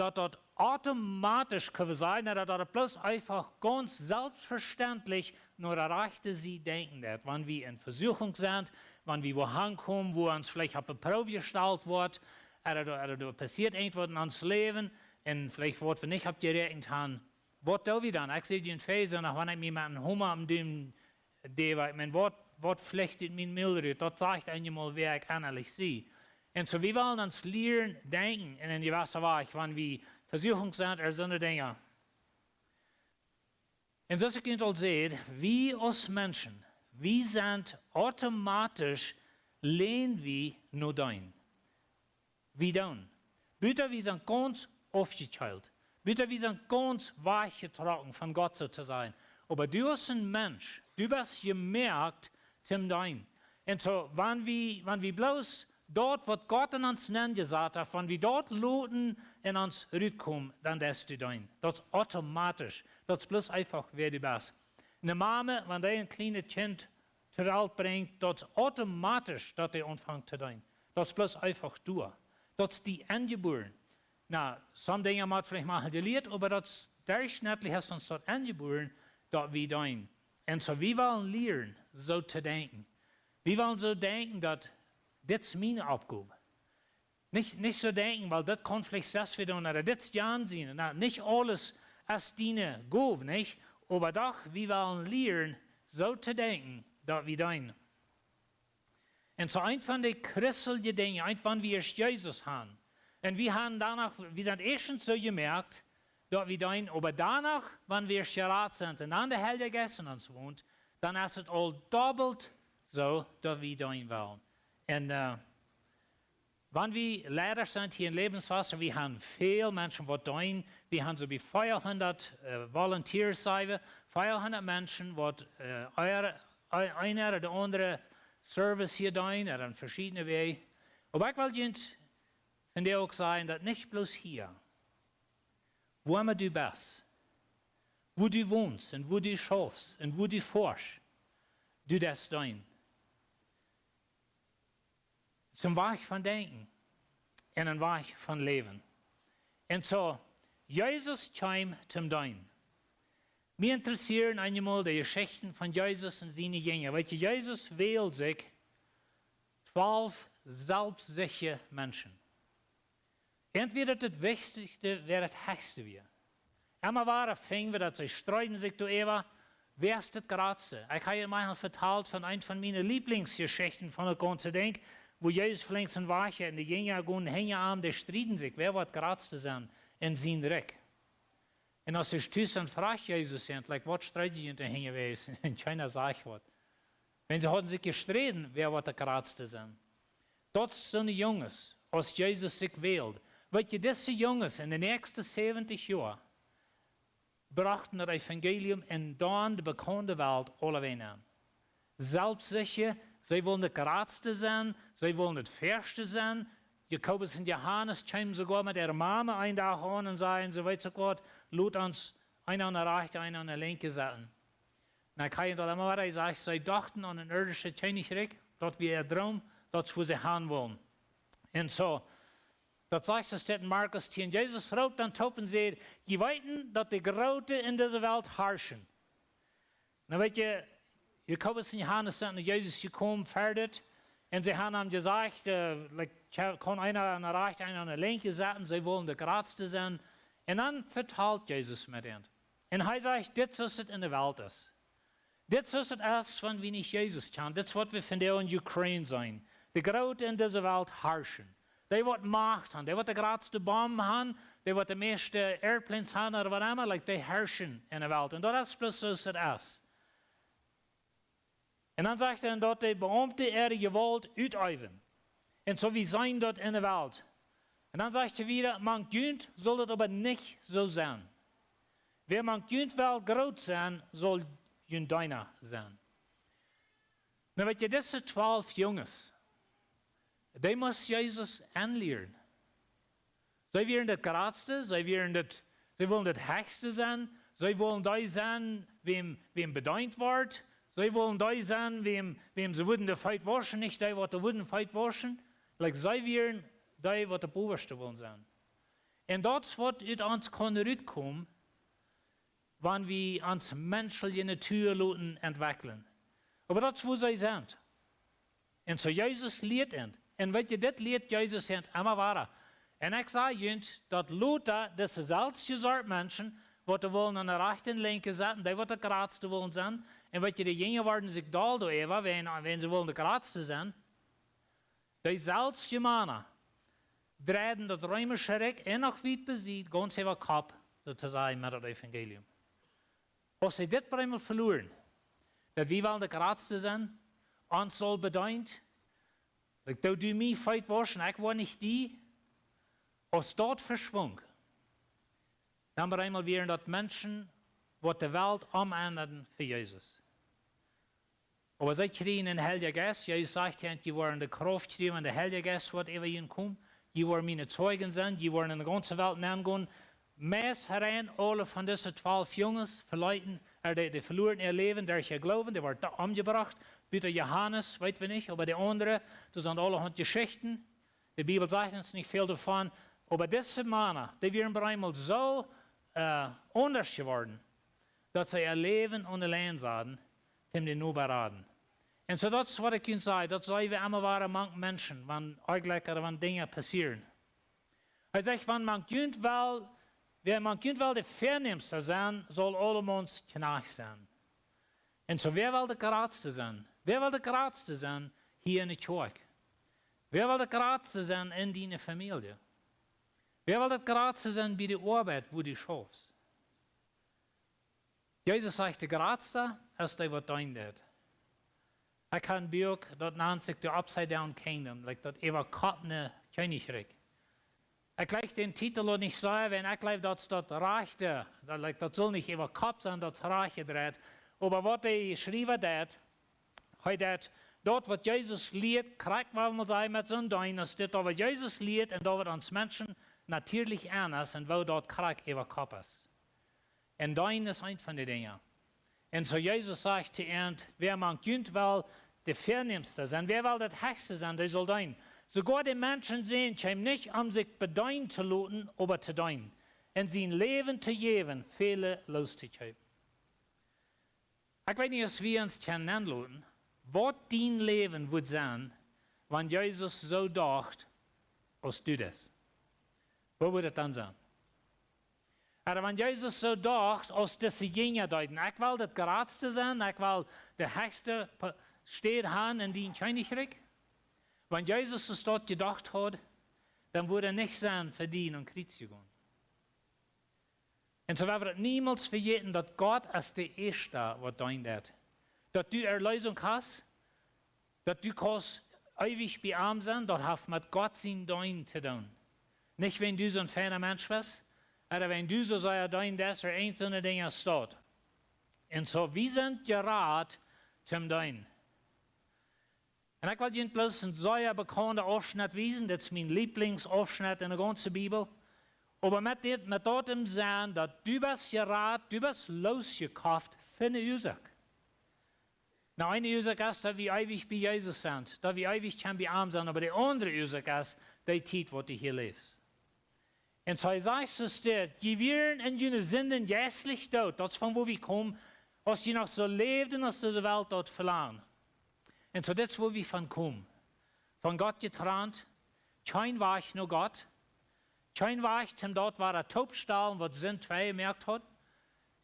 daut daut automatisch, kjenn wie sajen, daut daut bloos eefach gaunz selfstvestentlich no de rajchte Sied denkjen deit, wan wie en Vesuchunk sent, wan wie wua hankomen, wua ons veleicht opp de Proow jestalt woat, ooda, ooda doa passieet irjent waut en ons Läwen, un veleicht waut wie nich opp jeräakjent haben. Waut doo wie dan? Ekj säd en Efeesa noch, wan ekj mie met een Homa oppem Dum doo, ekj meen, waut, waut flicht ut mien Mul rut? Daut sajcht eenjemol, wäa ekj ennalich sie. Un soo, wie wellen ons lieren denkjen en eene jewesse Wajch, wan wie Vesuchunk sent, ooda soone Dinja. Un soo aus ekj junt aul säd, wie aus Menschen, wie sent automatisch, länen wie no deenen. Wie doonen. Buta wie sent gaunz aufjekjeelt. Buta wie sent gaunz wajchjetrocken von Gott, soo to sajen. Oba du aus een Mensch, du best jemoakt toom deenen. Un soo, wan wie, wan wie bloos daut, waut Gott en ons nenjesat haft, wan wie daut loten en ons rutkomen, dan deist du deenen. Daut es automatisch. Daut es bloos eefach, wäa du best. Eene Mame, wan dee een kjlienet Kjint to Welt brinjt, daut es automatisch, daut dee aunfangt to deenen. Daut es bloos eefach doa. Daut es die enjebuaren. Na, soone Dinja mott veleicht mol jelieet, oba daut es derchschnittlich, es ons daut enjebuaren, daut wie deenen. Un soo, wie wellen lieren, soo to denkjen. Wie wellen soo denkjen, daut dit es miene Oppgow. Nich, nich soo denkjen, wiels daut kaun veleicht sest wada, ooda dit es jan siene. Na, nich aules es diene Gow, nich? Oba doch, wie wellen lieren, soo to denkjen, daut wie deenen. Un soo eent von de christelje Dinja, eent wan wie ieescht Jesus han. Un wie han doano, wie sent ieeschtens soo jemoakt, daut wie deenen, oba doano, wan wie ieescht jerat sent un dan de Heilje Jeist en ons wont, dan es et aul dobbelt soo, daut wie deenen wellen. Un wan wie Leida sent hia en Lebenswasser, wie han väl Menschen waut deenen. Wie han soo bie veahundat Volunteers, saj wie, veahundat Menschen waut eena ooda de aundre Service hia deenen ooda en veschiedne Wäaj. Oba ekj well junt vondoag uk sajen, daut nich bloos hia, wua emma du best, wua du wonst un wua du schaufst un wua du foascht, du deist deenen. Toom Wajch von denkjen un een Wajch von läwen. Un soo, Jesus kjeem toom deenen. Mie interessieren eenjemol de Jeschichten von Jesus un siene Jinja. Weetst, Jesus wäld sikj twalf selfstsichje Menschen. Entwäda daut wichtichste, wäa daut hechste wia. Emma wada finj wie daut see streeden sikj doaräwa, wäa es daut jratste. Ekj ha junt mol vetalt von eent von miene Lieblingsjeschichten von daut gaunze Dinkj, wua Jesus flinks en Wajch un de Jinja gonen hinja am, dee strieden sikj, wäa woat jratste sennen en sien Rikj. Un aus see tus sent, fruach Jesus an, like, waut street jie junt hinja wäajen? Un kjeena sajcht waut. Wan see hauden sikj jesträden, wäa woat de jratste sennen. Daut sent soone Junges, aus Jesus sikj wäld. Weetst, dise Junges en de näakjste säwentich Joa brochten daut Evangelium en dan de bekaunde Welt aulewäajen aun. Selfstsichje, see wullen de jratste sennen, see wullen daut väaschte sennen. Jakobus un Johanes kjeemen soogoa met äare Mame een Dach aun un säden: Soo, weetst uk waut, lot ons eena aun de rajchte, eena aun de linkje setten. Na, ekj ha daut emma wada jesajcht, see dochten aun een irdischet Kjennichrikj, daut wia äa Droom, daut es wua see han wullen. Un soo, daut sajcht et en Markus tieen: Jesus roopt dan toop un säd: Jie weeten, daut de Groote en dise Welt harschen. Na, weetst, Jakobus un Johanes sent no Jesus jekomen, ferdit, un see han am jesajcht, like, kaun eena aun de rajchte, eena aun de linkje setten, see wullen de jratste sennen. Un dan vetalt Jesus met an. Un hee sajcht: Dit es soo aus et en de Welt es. Dit es soo aus et es, wan wie nich Jesus kjanen. Dit es waut wie vondoag en Ukraine seenen. De Groote en dise Welt harschen. Dee waut Macht han, dee waut de jratste Bomben han, dee waut de mieeschte airplanes han ooda waut emma, like, dee harschen en de Welt. Un daut es bloos soo aus et es. Un dan sajcht hee, daut de Beaumte äare Jewault uteewen. Un soo wie seenen daut en de Welt. Un dan sajcht hee wada: Mank junt saul daut oba nich soo sennen. Wäa mank junt well groot sennen, saul jun Deena sennen. Na, weetst, dise twalf Junges, dee must Jesus aunlieren. See wieren daut jratste, see wieren daut, see wullen daut hechste sennen, see wullen dee sennen, wäm, wäm bedeent wort. See wullen dee sennen, wäm, wäm see wudden de Feet wauschen, nich dee waut doa wudden Feet wauschen. Like, see wieren dee waut de bowaschte wullen sennen. Un daut es waut ut ons kaun rutkomen, wan wie ons menschelje Natua loten entwekjlen. Oba daut es wua see sent. Un soo Jesus lieet an. Un weetst, dit lieet Jesus an emma wada. Un ekj saj junt, daut lota dise selfsje Sort Menschen, waut dee wullen aun de rajchte un linkje setten, dee waut de jratste wullen sennen. Un weetst, de Jinja worden sikj doll doaräwa, wan, wan see wullen de jratste sennen. Dee selfsje Mana dreiden daut reemische Rikj un noch wiet besied gaunz äwa Kopp, soo to sajen, met daut Evangelium. Aus see dit breemol veluaren, daut wie wellen de jratste sennen, ons saul bedeent, like, doo du mie Feet wauschen, ekj woa nich die, aus daut veschwunk, dan breemol wieren daut Menschen, waut de Welt omendaden fa Jesus. Oba see kjrieen en Heilja Jeist. Jesus sajcht an: Jie woaren de Krauft kjrieen, wan de Heilja Jeist woat äwa junt komen. Jie woaren miene Zeijen sennen, jie woaren en de gaunze Welt nengonen. Meist rein aule von dise twalf Junges veleeten, ooda dee, dee veluaren äa Läwen derch äa Gloowen, dee worden omjebrocht. Buta Johanes weet wie nich, oba de aundre, daut sent aulahaunt Jeschichten. De Bibel sajcht ons nich väl doavon, oba dise Mana, dee wieren breemol soo aundasch jeworden, daut see äa Läwen aun de Lien saten, om dän Noba raden. Un soo daut es waut ekj junt saj, daut see wie emma wada mank Menschen, wan onjlekj ooda wan Dinja passieren. Hee sajcht: Wan mank junt well, wäa mank junt well de Väanämsta sennen, saul aulemauns Kjnajcht sennen. Un soo, wäa well de jratste sennen? Wäa well de jratste sennen hia en de Kjoakj? Wäa well de jratste sennen en diene Famielje? Wäa well de jratste sennen bie de Oabeit, wua du schaufst? Jesus sajcht: De jratsta es dee waut deenen deit. Ekj hab een Buak, daut nant sikj The Upside Down Kingdom, like daut äwakoppne Kjennichrikj. Ekj jleich dän Titel uk nich soo, wiels ekj jleew, daut daut rajchte, daut, like, daut saul nich äwakopp sennen, daut rajchte dreit. Oba waut de Schriewa deit, hee deit daut, waut Jesus lieet, krakjt waut wie sajen met soon Deenen, aus dit, waut Jesus lieet un daut, waut ons Menschen natieelich aun es un woo daut krakjt äwakopp es. Un Deenen es eent von de Dinja. Un soo Jesus sajcht to an: Wäa mank junt well de Väanämste sennen, wäa well daut Hechste sennen, dee saul deenen. Soogoa de Menschensän kjeem nich, om sikj bedeenen to loten, oba to deenen. Un sien Läwen to jäwen, väle loos to kjeepen. Ekj weet nich, aus wie ons kjennen enloten, waut dien Läwen wudd sennen, wan Jesus soo docht, aus du daut. Woo wudd daut dan sennen? Ooda wan Jesus soo docht, aus dise Jinja deeden: Ekj well daut jratste sennen, ekj well de hechste Pa-, Städ haben en dien Kjennichrikj. Wan Jesus soo daut jedocht haud, dan wudd hee nich sennen fa die aum Kjriez jegonen. Un soo woa wie daut niemols vejäten, daut Gott es de Ieeschta, waut deenen deit. Daut du Erleesunk hast, daut du kaust eewich bie am sennen, daut haft met Gott sien Deenen to doonen. Nich wäajen du soon feina Mensch best, ooda wäajen du soo sea deenen deist, ooda eent soone Dinja aus daut. Un soo, wie sent jerat toom Deenen. Un ekj well junt bloos een sea bekaunda Aufschnett wiesen, daut es mien Lieblingsaufschnett en de gaunze Bibel. Oba met dit, met daut em Senn, daut du best jerat, du best loosjekoft fa eene Uasoak. Nu, eene Uasoak es, daut wie eewich bie Jesus sent, daut wie eewich kjennen bie am sennen, oba de aundre Uasoak es, dee Tiet, waut du hia läfst. Un soo sajcht et dit: Jie wieren en june Sinden jeistlich doot, daut es von wua wie komen, aus jie noch soo läwden, aus dise Welt daut velangt. Un soo, dit es wua wie von komen. Von Gott jetrant, kjeen Wajch no Gott, kjeen Wajch toom daut wada toopstalen, waut Sind twei jemoakt haud.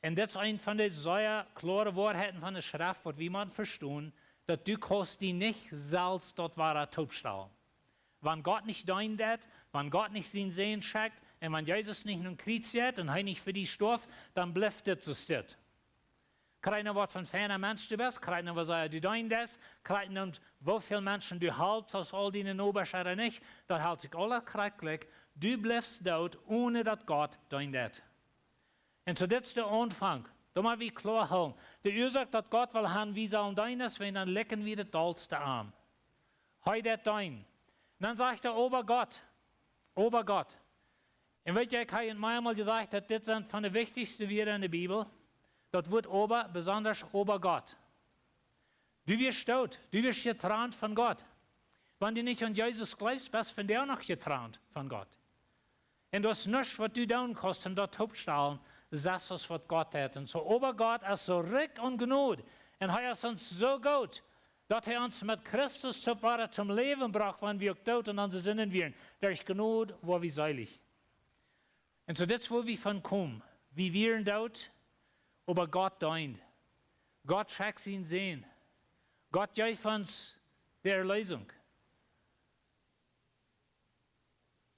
Un dit es eent von de sea kloare Woarheiten von de Schreft, waut wie motten vestonen, daut du kaust die nich selfst daut wada toopstalen. Wan Gott nich deenen deit, wan Gott nich sienen Sän schekjt, un wan Jesus nich nom Kjriez jeit un hee nich fa die storf, dan blift dit soo stell. Kjrieen wie waut von feina Mensch du best, kjrieen wie woo sea du deenen deist, kjrieen wie woo väl Menschen du halpst, aus aul diene Nobasch ooda nich, daut helt sikj aules krakjt jlikj, du blifst doot, one daut Gott deenen deit. Un soo, dit es de Aunfank. Doa mott wie kloa hoolen. De Uasoak, daut Gott well han, wie sellen deenen, es, wan dan likjen wie daut dolste aun. Hee deit deenen. Dan sajcht hee: Oba Gott. Oba Gott. Un weet jie, ekj hab junt meamol jesajcht, daut dit eent von de wichtichste Wieed en de Bibel. Daut Wuat oba, besonda oba Gott. Du wieescht doot, du wieescht jetrant von Gott. Wan du nich aun Jesus jleefst, best du vondoag noch jetrant von Gott. Un daut es nuscht, waut du doonen kaust, om daut toopstalen, selfst aus waut Gott deit. Un soo, oba Gott es soo rikj aun Jnod. Un hee es ons soo goot, daut hee ons met Christus toop wada toom Läwen brocht, wan wie uk doot en onse Sinden wieren. Derch Jnod woa wie seelich. Un soo, dit es wua wie von komen. Wie wieren doot, oba Gott deend. Gott schekjt sienen Sän. Gott jeef ons de Erleesunk.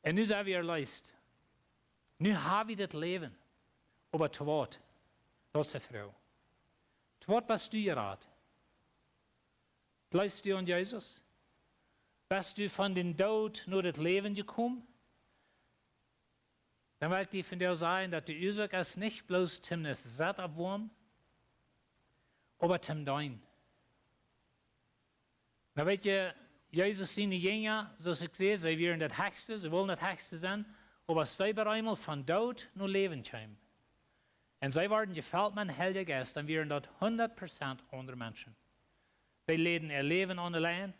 Un nu sent wie erleest. Nu hab wie daut Läwen. Oba to waut? Daut es de Froag. To waut best du jerat? Jleefst du aun Jesus? Best du von dän Doot no daut Läwen jekomen? Dan well ekj die vondoag sajen, daut de Uasoak es nich bloos toom ne Sett oppwoamen, oba toom deenen. Nu weet jie, Jesus siene Jinja, soo aus ekj säd, see wieren daut hechste, see wullen daut hechste sennen, oba aus hee bie eemol von Doot no Läwen kjeem. Un see worden jefelt met dän Heiljen Jeist, dan wieren daut hundat Prozent aundre Menschen. Dee läden äa Läwen aun de Lien.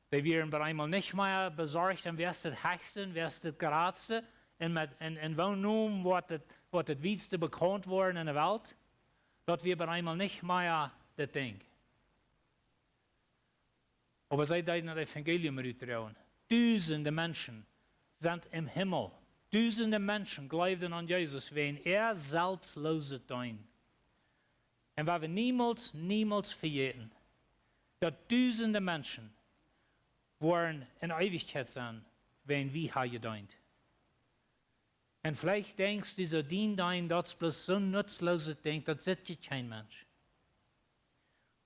Dee wieren bie eemol nich mea besorcht om wäa es daut hechste un wäa es daut jratste. Un met, un, un woo nu woat daut, woat daut wiedste bekaunt woaren en de Welt. Daut wia bie eemol nich mea daut Dinkj. Oba see deeden daut Evangelium rutdroagen. Dusende Menschen sent em Himmel. Dusende Menschen jleewden aun Jesus wäajen äa selfstlooset Deenen. Un woa wie niemols, niemols vejäten, daut dusende Menschen woaren en Eewichkjeit sennen, wäajen wie haben jedeent. Un veleicht denkjst du soo, dien Deenen, daut es bloos soon nutzlooset Dinkj, daut sitt je kjeen Mensch.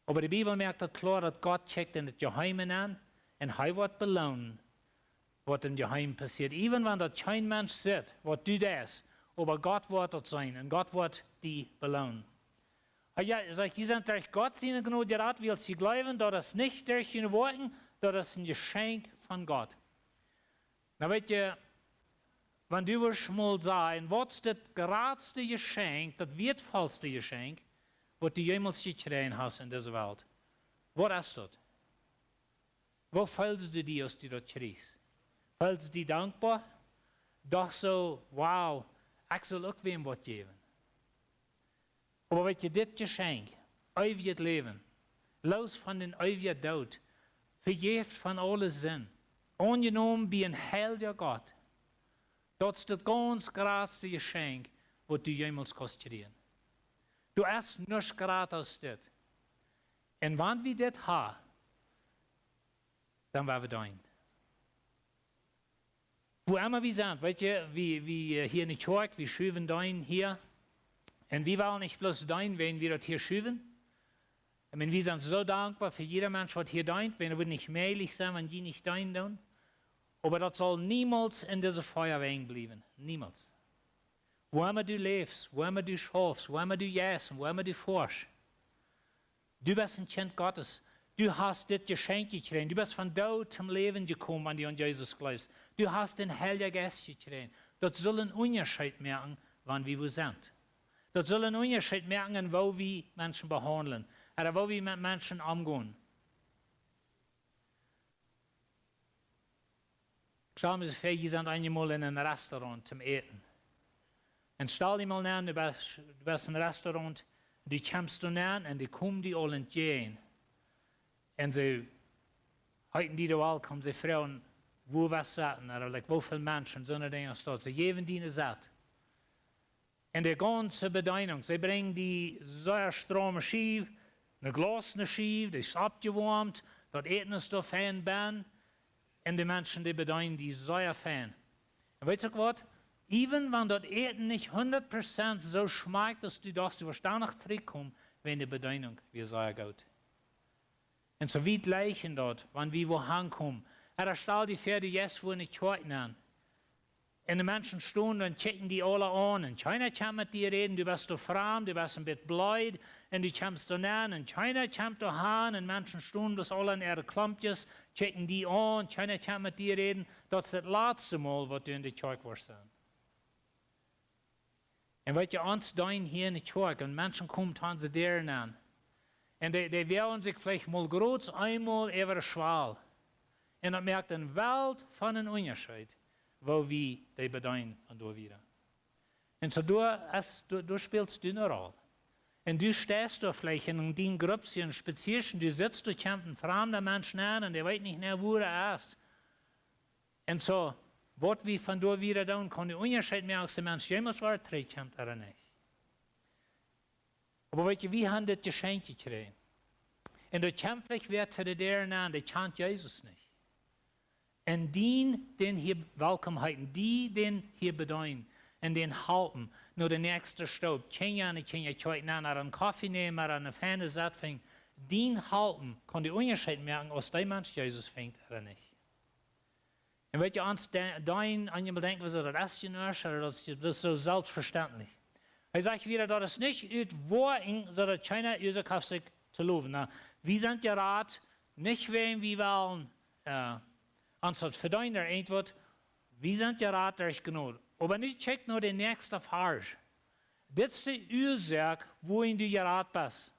Oba de Bibel moakt daut kloa, daut Gott kjikjt en daut Jeheeme nenn un hee woat beloonen, waut em Jeheimen passieet. Even wan daut kjeen Mensch sitt, waut du deist, oba Gott woat daut seenen un Gott woat die beloonen. Hee sajcht: "Jie sent derch Gott siene Jnod jerat, wiels jie jleewen, daut es nich derch june Woakjen, daut es een Jeschenkj von Gott." Nu weet jie, wan du wurscht mol sajen, waut es daut jratste Jeschenkj, daut wieetvollste Jeschenkj, waut du jemols jekjräajen hast en dise Welt? Waut es daut? Woo feelst du die, aus du daut kjrichst? Feelst du die dankboa? Doch soo: "Wow, ekj sull uk wäm waut jäwen." Oba weet jie, dit Jeschenkj, eewjet Läwen, loos von dän eewjen Doot, vejäft von aule Sind, aunjenomen bie een heilja Gott, daut es daut gaunz jratste Jeschenkj, waut du jemols kaust kjrieen. Du hast nuscht jrata aus dit. Un wan wie dit haben, dan woa wie deenen. Wua emma wie sent, weet jie, wie, wie, äh, hia en de Kjoakj, wie schuwen deenen hia. Un wie wellen nich bloos deenen, wan wie daut hia schuwen. Ekj meen, wie sent soo dankboa fa jieda Mensch, waut hia deent, wan daut wudd nich mäajlich sennen, wan jie nich deenen doonen. Oba daut saul niemols en dise Fia wajchbliewen. Niemols. Wua emma du läfst, wua emma du schaufst, wua emma du jeist un wua emma du foascht. Du best een Kjint Gottes. Du hast dit Jeschenkj jekjräajen. Du best von Doot toom Läwen jekomen, wan du aun Jesus jleefst. Du hast dän Heiljen Jeist jekjräajen. Daut saul een Unjascheet moaken, wan wie wua sent. Daut saul een Unjascheet moaken, en woo wie Menschen behaundlen, ooda woo wie met Menschen omgonen. Stal die mol väa, jie sent eenjemol en een Restaurant toom äten. Un stal die mol väa, du best, du best en een Restaurant, du kjemst doa nenn un dee komen die aul entjäajen. Un see heeten die doa welkom, see froagen, wua woascht sitten, ooda, like, woo väl Menschen, soone Dinja aus daut. See jäwen die een Sett. Un de gaunze Bedienunk, see brinjen die sea strome Schiew, een Glaus, ne Schiew, dee es oppjewoamt, daut Äten es doa fein bennen, un de Menschen, dee bedienen die sea fein. Un weetst uk waut? Even wan daut Äten nich hundat Prozent soo schmakjt, aus du dochst, du woascht doano trigjkomen, wan de Bedienunk wia sea goot. Un soo wiet jlikjt daut, wan wie wua hankomen. Ooda stal die väa, du jeist wua en de Kjoakj nenn. Un de Menschen stonen un kjikjen die aula aun. Un kjeena kjemt met die räden, du best doa framd, du best een bät bleed. Un du kjemst doa nenn un kjeena kjemt doa han. Un Menschen stonen bloos aula en äare Klompjes, kjikjen die aun, kjeena kjemt met die räden. Daut es daut latste Mol, waut du en de Kjoakj woascht sennen. Un weetst du, ons deenen hia en de Kjoakj, un Menschen komen to onse Däaren aun. Un dee, dee woagen sikj veleicht mol groots eemol äwa de Schwal. Un daut moakt eene Welt von een Unjascheet, woo wie dee bedeenen von doa wieda. Un soo, doa es, doa, doa spält daut eene Roll. Un du steist doa veleicht en dien Gruppsje un spazieescht, du sittst doa, kjemt een framda Mensch aun un dee weet nich mea, wua hee es. Un soo, waut wie von doa wieda doonen, kaun dän Unjascheet moaken, aus de Mensch jemols wada trigjkjemt ooda nich. Oba weetst du, wie haben dit Jeschenkj jekjräajen. Un doa kjemt veleicht wäa to de Däaren aun, dee kjant Jesus nich. Un dän, dän hia welkom heeten, dän, dän hia bedeenen, un dän halpen, no de näakjste Stoop, Kjinja aun de Kjinjakjoakj nenn, ooda een Koffie nämen, ooda een feinet Sett finjen, dän halpen, kaun dän Unjascheet moaken, aus dee Mensch Jesus finjt ooda nich. Un weetst du, ons de-, deenen, eenjemol denkjen wie soo, daut es je nuscht, ooda daut es je, daut es soo selfstvestendlich. Hee sajcht wada, daut es nich ut Woakjen, soo daut kjeena Uasoak haft sikj to lowen. Nu, wie sent jerat, nich wäajen wie wellen, äh, ons daut vedeenen, irjentwaut, wie sent jerat derch Jnod. Oba nu kjikj no dän näakjsten Varsch. Dit es de Uasoak, wuarom du jerat best.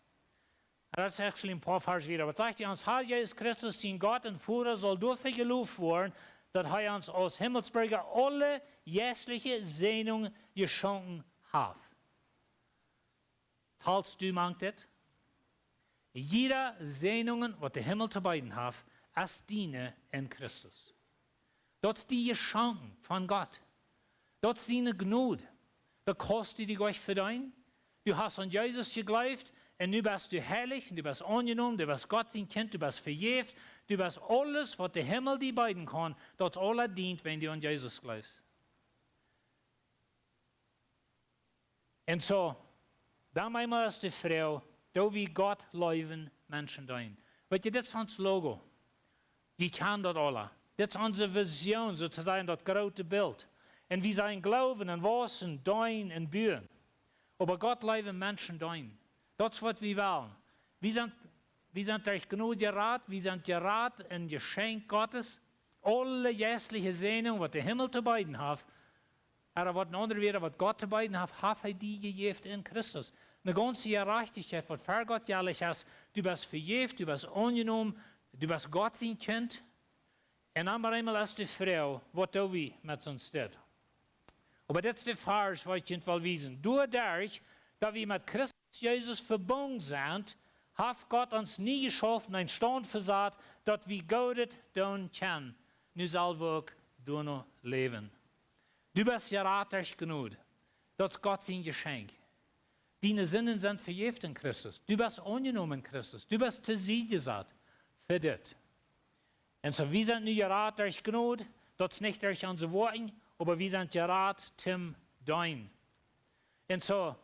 Daut es actually een poa Varsch wieda. Waut sajcht hee? Ons Herr Jesus Christus, sien Gott un Voda, saul doafäa jeloft woaren, daut hee ons aus Himmelsbirja aule jeistelje Säajnunk jeschonken haft. Talst du mank dit? Jieda Säajnunk, waut de Himmel to beeden haft, es diene en Christus. Daut es die jeschonken von Gott. Daut es siene Jnod. Daut kaust du die nich vedeenen. Du hast aun Jesus jejleeft un nu best du heilich un du best aunjenomen, du best Gott sien Kjint, du best vejäft, du best aules, waut de Himmel die beeden kaun, daut es aules dien, wan du aun Jesus jleefst. Un soo, dan eemol es de Froag, doo wie Gott leewen Menschen deenen. Weet jie, dit es ons Logo. Jie kjanen daut aula. Dit es onse Vision, soo to sajen, daut groote Bilt. Un wie sellen gloowen un wausen, deenen un buen. Oba Gott leewen, Menschen deenen. Daut es waut wie wellen. Wie sent, wie sent derch Jnod jerat, wie sent jerat en Jeschenkj Gottes. Aule jeistliche Säajnunk, waut de Himmel to beeden haft, ooda waut een aundret Wuat, waut Gott to beeden haft, haft hee die jejäft en Christus. Eene gaunze Jerajchtichkjeit, waut ver Gott jelich es. Du best vejäft, du best aunjenomen, du best Gott sien Kjint. Un dan opp eemol es de Froag, waut doo wie met soont? Oba dit es de Varsch, waut ekj junt well wiesen. Doaderch, daut wie met Christus Jesus vebungen sent, haft Gott ons nie jeschaufen, een Staunt vesat, daut wie Goodet doonen kjennen. Nu sell wie uk doano läwen. Du best jerat derch Jnod. Daut es Gott sien Jeschenkj. Diene Sinden sent vejäft en Christus. Du best aunjenomen en Christus. Du best to Sied jesat fa dit. Un soo, wie sent nu jerat derch Jnod, daut es nich derch onse Woakjen, oba wie sent jerat toom deenen. Un soo,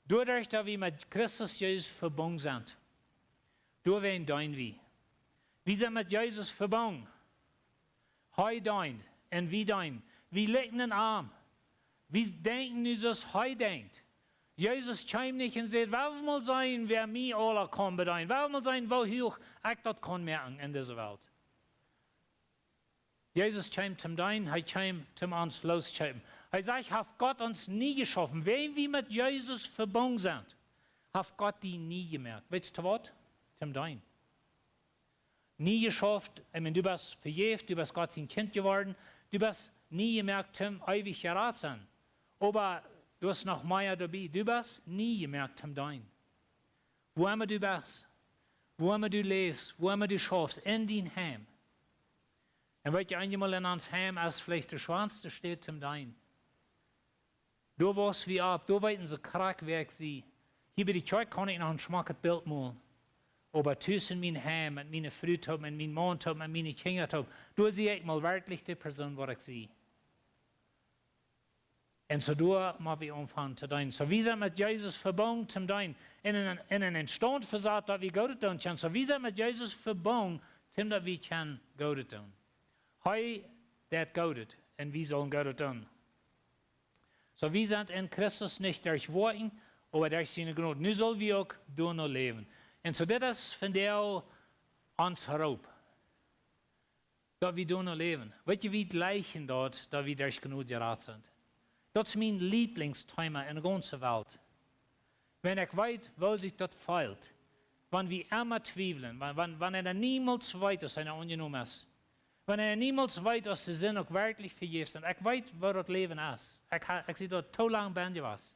doaderch daut wie met Christus Jesus vebungen sent, doawäajen deenen wie. Wie sent met Jesus vebungen. Hee deent un wie deenen. Wie likjnen am. Wie denkjen nu soo aus hee denkjt. Jesus kjeem nich un säd: "Well wie mol seenen, wäa mie aula kaun bedeenen. Well wie mol seenen, woo huach ekj daut kaun moaken en dise Welt." Jesus kjeem toom deenen, hee kjeem toom ons looskjeepen. Hee sajcht: "Haft Gott ons nie jeschaufen?" Wan wie met Jesus vebungen sent, haft Gott die nie jemoakt. Weetst du waut? Toom deenen. Nie jeschauft, ekj meen, du best vejäft, du best Gott sien Kjint jeworden, du best nie jemoakt toom eewich jerat sennen. Oba doa es noch mea doabie. Du best nie jemoakt toom deenen. Wua emma du best, wua emma du läfst, wua emma du schaufst, en dien Heim. Un weetst du, eenjemol en ons Heim es veleicht de schwoaste Städ toom deenen. Doa wauss wie opp, doa weeten see krakjt wäa ekj sie. Hia bie de Kjoakj kaun ekj noch een schmocket Bilt molen. Oba tus en mien Heim, met miene Fru toop, met mienen Maun toop, met miene Kjinja toop, doa sie ekj mol werkjlich de Persoon waut ekj sie. Un soo doa mott wie aunfangen to deenen. Soo, wie sent met Jesus vebungen toom deenen. Un en, en een Staunt vesat, daut wie Goodet doonen kjennen. Soo, wie sent met Jesus vebungen, toom daut wie kjennen Goodet doonen. Hee deit Goodet un wie sellen Goodet doonen. Soo, wie sent en Christus nich derch Woakjen, oba derch siene Jnod. Nu sell wie uk doano läwen. Un soo, dit es vondoag ons Roop, daut wie doano läwen. Weetst du, wie jlikjen daut, daut wie derch Jnod jerat sent? Daut es mien Lieblingsthema en de gaunze Welt. Wan ekj weet, woo sikj daut feelt, wan wie emma twiewlen, wan, wan, wan eena niemols weet, aus eena aunjenomen es, wan eena niemols weet, aus de Sind uk werkjlich vejäft sent. Ekj weet, woo daut Läwen es. Ekj ha, ekj sie doa too lang benn jewast.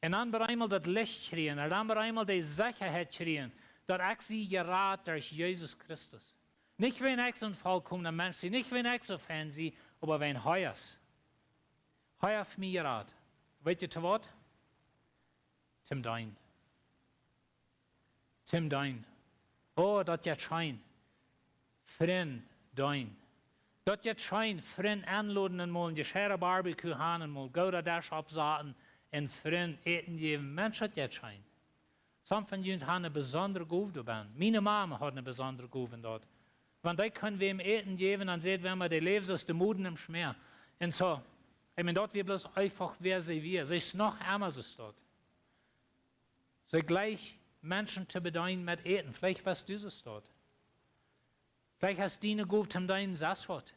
Un dan opp eemol daut Licht kjrieen, un dan opp eemol de Sechaheit kjrieen, daut ekj sie jerat derch Jesus Christus. Nich wäajen ekj soon volkomna Mensch sie, nich wäajen ekj soo fein sie, oba wäajen hee es. Hee haft mie jerat. Weetst du to waut? Toom deenen. Toom deenen. Oh, daut jeit scheen. Frind deenen. Daut jeit scheen, Frind enloden un mol een jescheida Barbecue han un mol gooda Desch oppsaten un Frind Äten jäwen. Mensch, daut jeit scheen. Somje von junt han eene besondre Gow doabie. Miene Mame haud eene besondre Gow en daut. Wan dee kunn wäm Äten jäwen, dan säd wäm, dee läwd soo aus de Moden em Schmäa. Un soo, ekj meen, daut wia bloos eefach wäa see wia. See es noch emma soo, daut see jlikjt Menschen to bedeenen met Äten. Veleicht best du soo, daut. Veleicht es diene Gow toom deenen sest waut.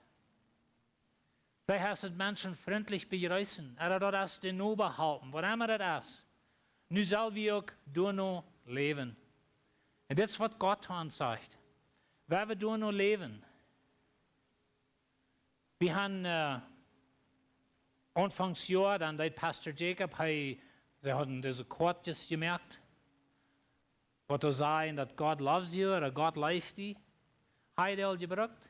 Veleicht es et Menschen frintlich bejreessen, ooda daut es de Noba halpen, waut emma daut es. Nu sell wie uk doano läwen. Un dit es waut Gott to ons sajcht. Wan wie doano läwen. Wie han, äh, Aunfangs Joa, dan deed Pastor Jacob, hee, see hauden dise Koatjes jemoakt, waut to sajen, daut God loves you, ooda Gott leeft die. Hee dee aul jebrukt?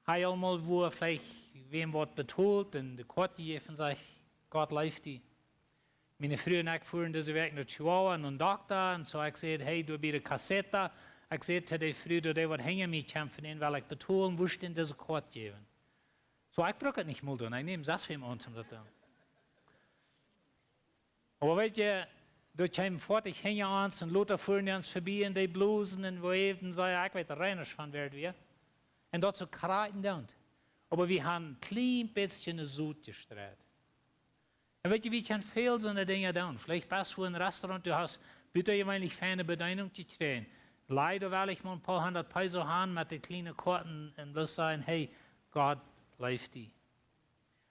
Hee aul mol, wua veleicht wäm waut betolt un de Koat jejäft un sajcht: "Gott leeft die." Miene Fru un ekj fuaren dise Wäakj no Chihuahua, no een Dokta, un soo ekj säd: "Hey, doa bie de caseta." Ekj säd to de Fru, doa dee waut hinja mie kjemt, von dän well ekj betolen, wurscht dän dise Koat jäwen. Soo, ekj bruk et nich mol doonen, ekj näm sest wäm aun, om daut to doonen. Oba weetst du, Doa kjeemen foaftich hinja ons un lota fuaren dee ons febie un dee blosen un wäwden, saj ekj, weet reinisch von wäa daut wia. Un daut soo krakjt endoont. Oba wie haben een kjlien bät ne Sot jestreit. Un weet jie, wie kjennen väl soone Dinja doonen. Veleicht best du en een Restaurant, du hast butajeweenlich feine Bedeenunk jekjräajen. Leida well ekj mau een poa hundat Peso haben met de kjliene Koat un bloos sajen: "Hey, Gott leeft die."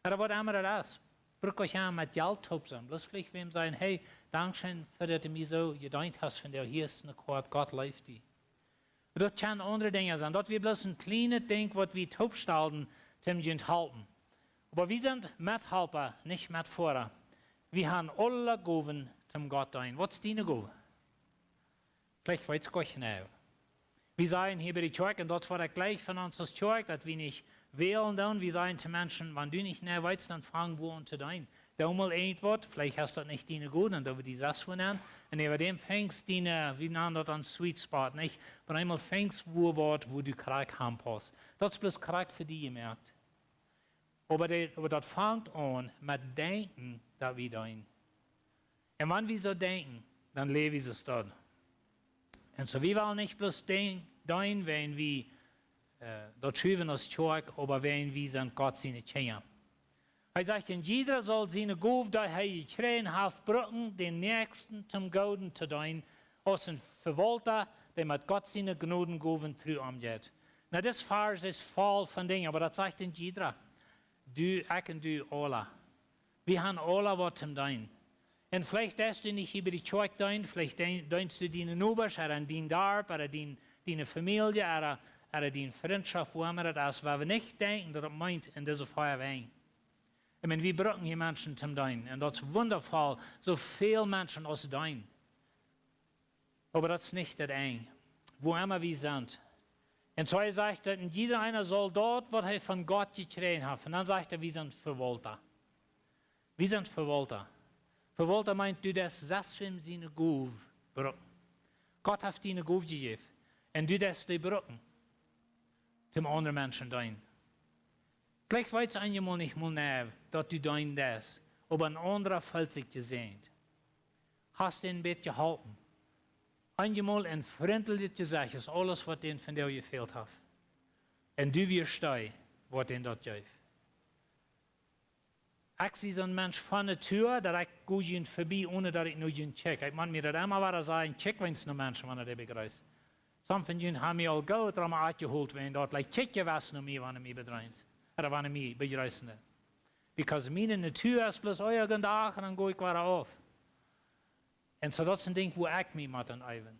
Ooda waut emma daut es. Bruck ekj aun met Jelt toop sennen. Bloos veleicht wäm sajen: "Hey, dankscheen fa daut du mie soo jedeent hast, von daut hia es ne Koat, Gott leeft die." Daut kjennen aundre Dinja sennen. Daut wia bloos een kjlienet Dinkj, waut wie toopstalden, toom junt halpen. Oba wie sent Methalpa, nich Metfoara. Wie haben aule Gowen toom Gott deenen. Waut es diene Gow? Veleicht weetst du nich. Wie sajen hia bie de Kjoakj, un daut woat uk jlikj von ons aus Kjoakj, daut wie nich wälen doonen, wie sajen to Menschen: "Wan du nich nau weetst, dan fang wua aun to deenen. Doo mol irjentwaut, veleicht es daut nich diene Gow, dan doo wie die sest wua nenn." Un äwa däm fangst diene, wie nanen daut een sweet spot, nich? Oba eemol fangst wua waut, wua du krakjt aunpaust. Daut es bloos krakjt fa die jemoakt. Oba dee, oba daut fangt aun met denkjen, daut wie deenen. Un wan wie soo denkjen, dan läwen wie soo. Un soo, wie wellen nich bloos denkjen, deenen, wan wie, äh, daut schuwen aus Kjoakj, oba wan wie sent Gott siene Kjinja. Hee sajcht: "Un jieda saul siene Gow, dee hee jekjräajen haft, brucken, dän Näakjsten toom Gooden to deenen, aus een Vewaulta, dee met Gott siene Jnodengowen tru omjeit." Nu, dit Varsch es voll von Dinja, oba daut sajcht een jieda. Du, ekj un du aula. Wie haben aula waut toom deenen. Un veleicht deist du nich hia bie de Kjoakj deenen, veleicht deen-, deenst du diene Nobasch, ooda en dien Darp, ooda dien, diene Famielje, ooda, ooda diene Frintschoft, wua emma daut es, wua wie nich denkjen, daut daut meent en dise Fäa wellen. Ekj meen, wie brucken hia Menschen toom deenen. Un daut es wundafoll, soo väl Menschen aus deenen. Oba daut es nich daut Enj. Wua emma wie sent. Un soo hee sajcht daut, un jieda eena saul daut, waut hee von Gott jekjräajen haft. Un dan sajcht hee, wie sent Vewaulta. Wie sent Vewaulta. Vewaulta meent, du deist sest wäm siene Gow brucken. Gott haft die ne Gow jejäft. Un du deist dee brucken. Toom aundre Menschen deenen. Veleicht weetst du eenjemol nich mol nau, daut du deenen deist, oba een aundra feelt sikj jesäajent. Hast dän een bät jeholpen. Eenjemol een frintlichet Jesecht es aules, waut dän vondoag jefält haft. Un du wieescht dee, waut dän daut jeef. Ekj sie soon Mensch von Natua, daut ekj go junt febie, onen daut ekj no junt kjikj. Ekj mott mie daut emma wada sajen, kjikj weens no Menschen, wan ekj dee bejreess. Some von junt haben mie aul goot doamet oppjehoolt, wan daut, like, kjikj jie wada no mie, wan jie mie bejreesst. Ooda wan jie mie bejreessen. Because miene Natua es bloos: "Oh jo, gooden Dach," un dan go ekj wada auf. Un soo daut es een Dinkj, wua ekj mie mott aun äwen.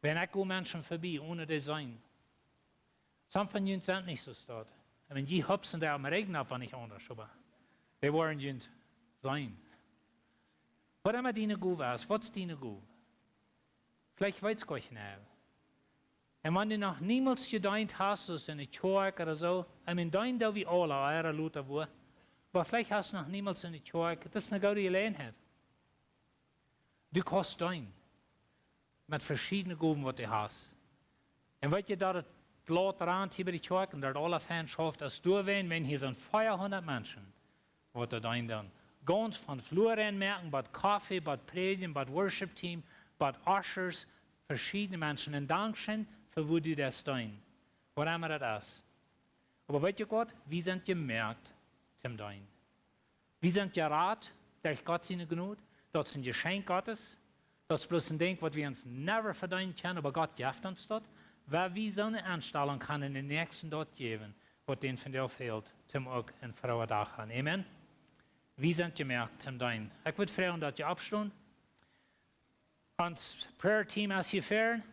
Wan ekj go Menschen febie, onen dee seenen. Some von junt sent nich soo. Staut. Ekj meen, jie hupsen doa aum Räajen opp, wan nich aundasch, oba dee woaren junt seenen. Waut emma diene Gow es, waut es diene Gow? Veleicht weetst du nich. Un wan du noch niemols jedeent hast, soo aus en de Kjoakj ooda soo, ekj meen, deenen doo wie aula, ea lota woat. Oba veleicht hast du noch niemols en de Kjoakj, daut es ne goode Jeläajenheit. Du kaust deenen. Met veschiedne Gowen, waut du hast. Un weetst du, daut daut Lot rant hia bie de Kjoakj un daut aula fein schauft, aus doa wan, wan hia soon veahundat Menschen, waut doa deenen doonen. Gaunz von Flua moaken, bat Koffie, bat prädjen, bat worship team, bat ushers, veschiedne Menschen. Un dankscheen fa woo du daut deist. Waut emma daut es. Oba weetst du waut? Wie sent jemoakt toom deenen. Wie sent jerat derch Gott siene Jnod. Daut es een Jeschenkj Gottes. Daut es bloos een Dinkj, waut wie ons never vedeenen kjennen, oba Gott jeft ons daut. Wan wie soone Enstalunk haben, dän Näakjsten daut jäwen, waut dän vondoag fält, toom uk een frooen Dach haben. Amen. Wie sent jemoakt toom deenen. Ekj wudd froagen, daut jie oppstonen. Ons prayer team es hia ver.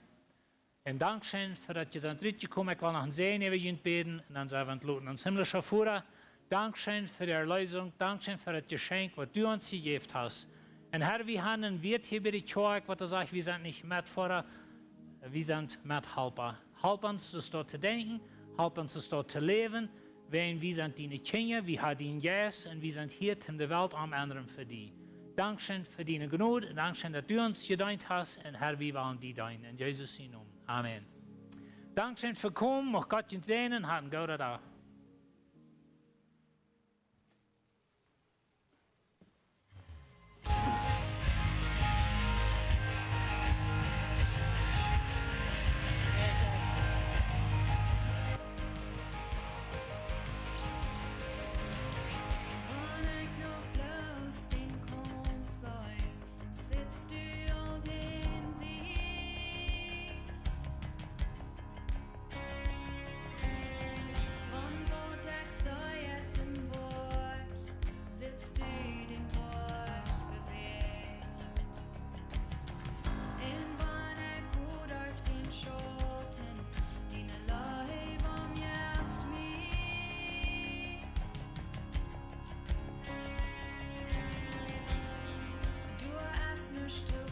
Un dankscheen fa daut jie sent trigj jekomen. Ekj well noch een Säajen äwa junt bäden un dan sent wie aun et loten. Ons himlischa Voda, dankscheen fa de Erleesunk. Dankscheen fa daut Jeschenkj, waut du ons jejäft hast. Un Herr, wie haben een Wieet hia bie de Kjoakj, waut doa sajcht, wie sent nich Metfoara, wie sent Methalpa. Halp ons, soo to denkjen, halp ons, soo to läwen, wiels wie sent diene Kjinja, wie haben dienen Jeist un wie sent hia, om de Welt aum endren fa die. Dankscheen fa diene Jnod, dankscheen, daut du ons jedeent hast un Herr, wie wellen die deenen. En Jesus sienen Nomen. Amen. Dankscheen fa komen, mucht Gott junt säajnen, hat een gooden Dach. Stell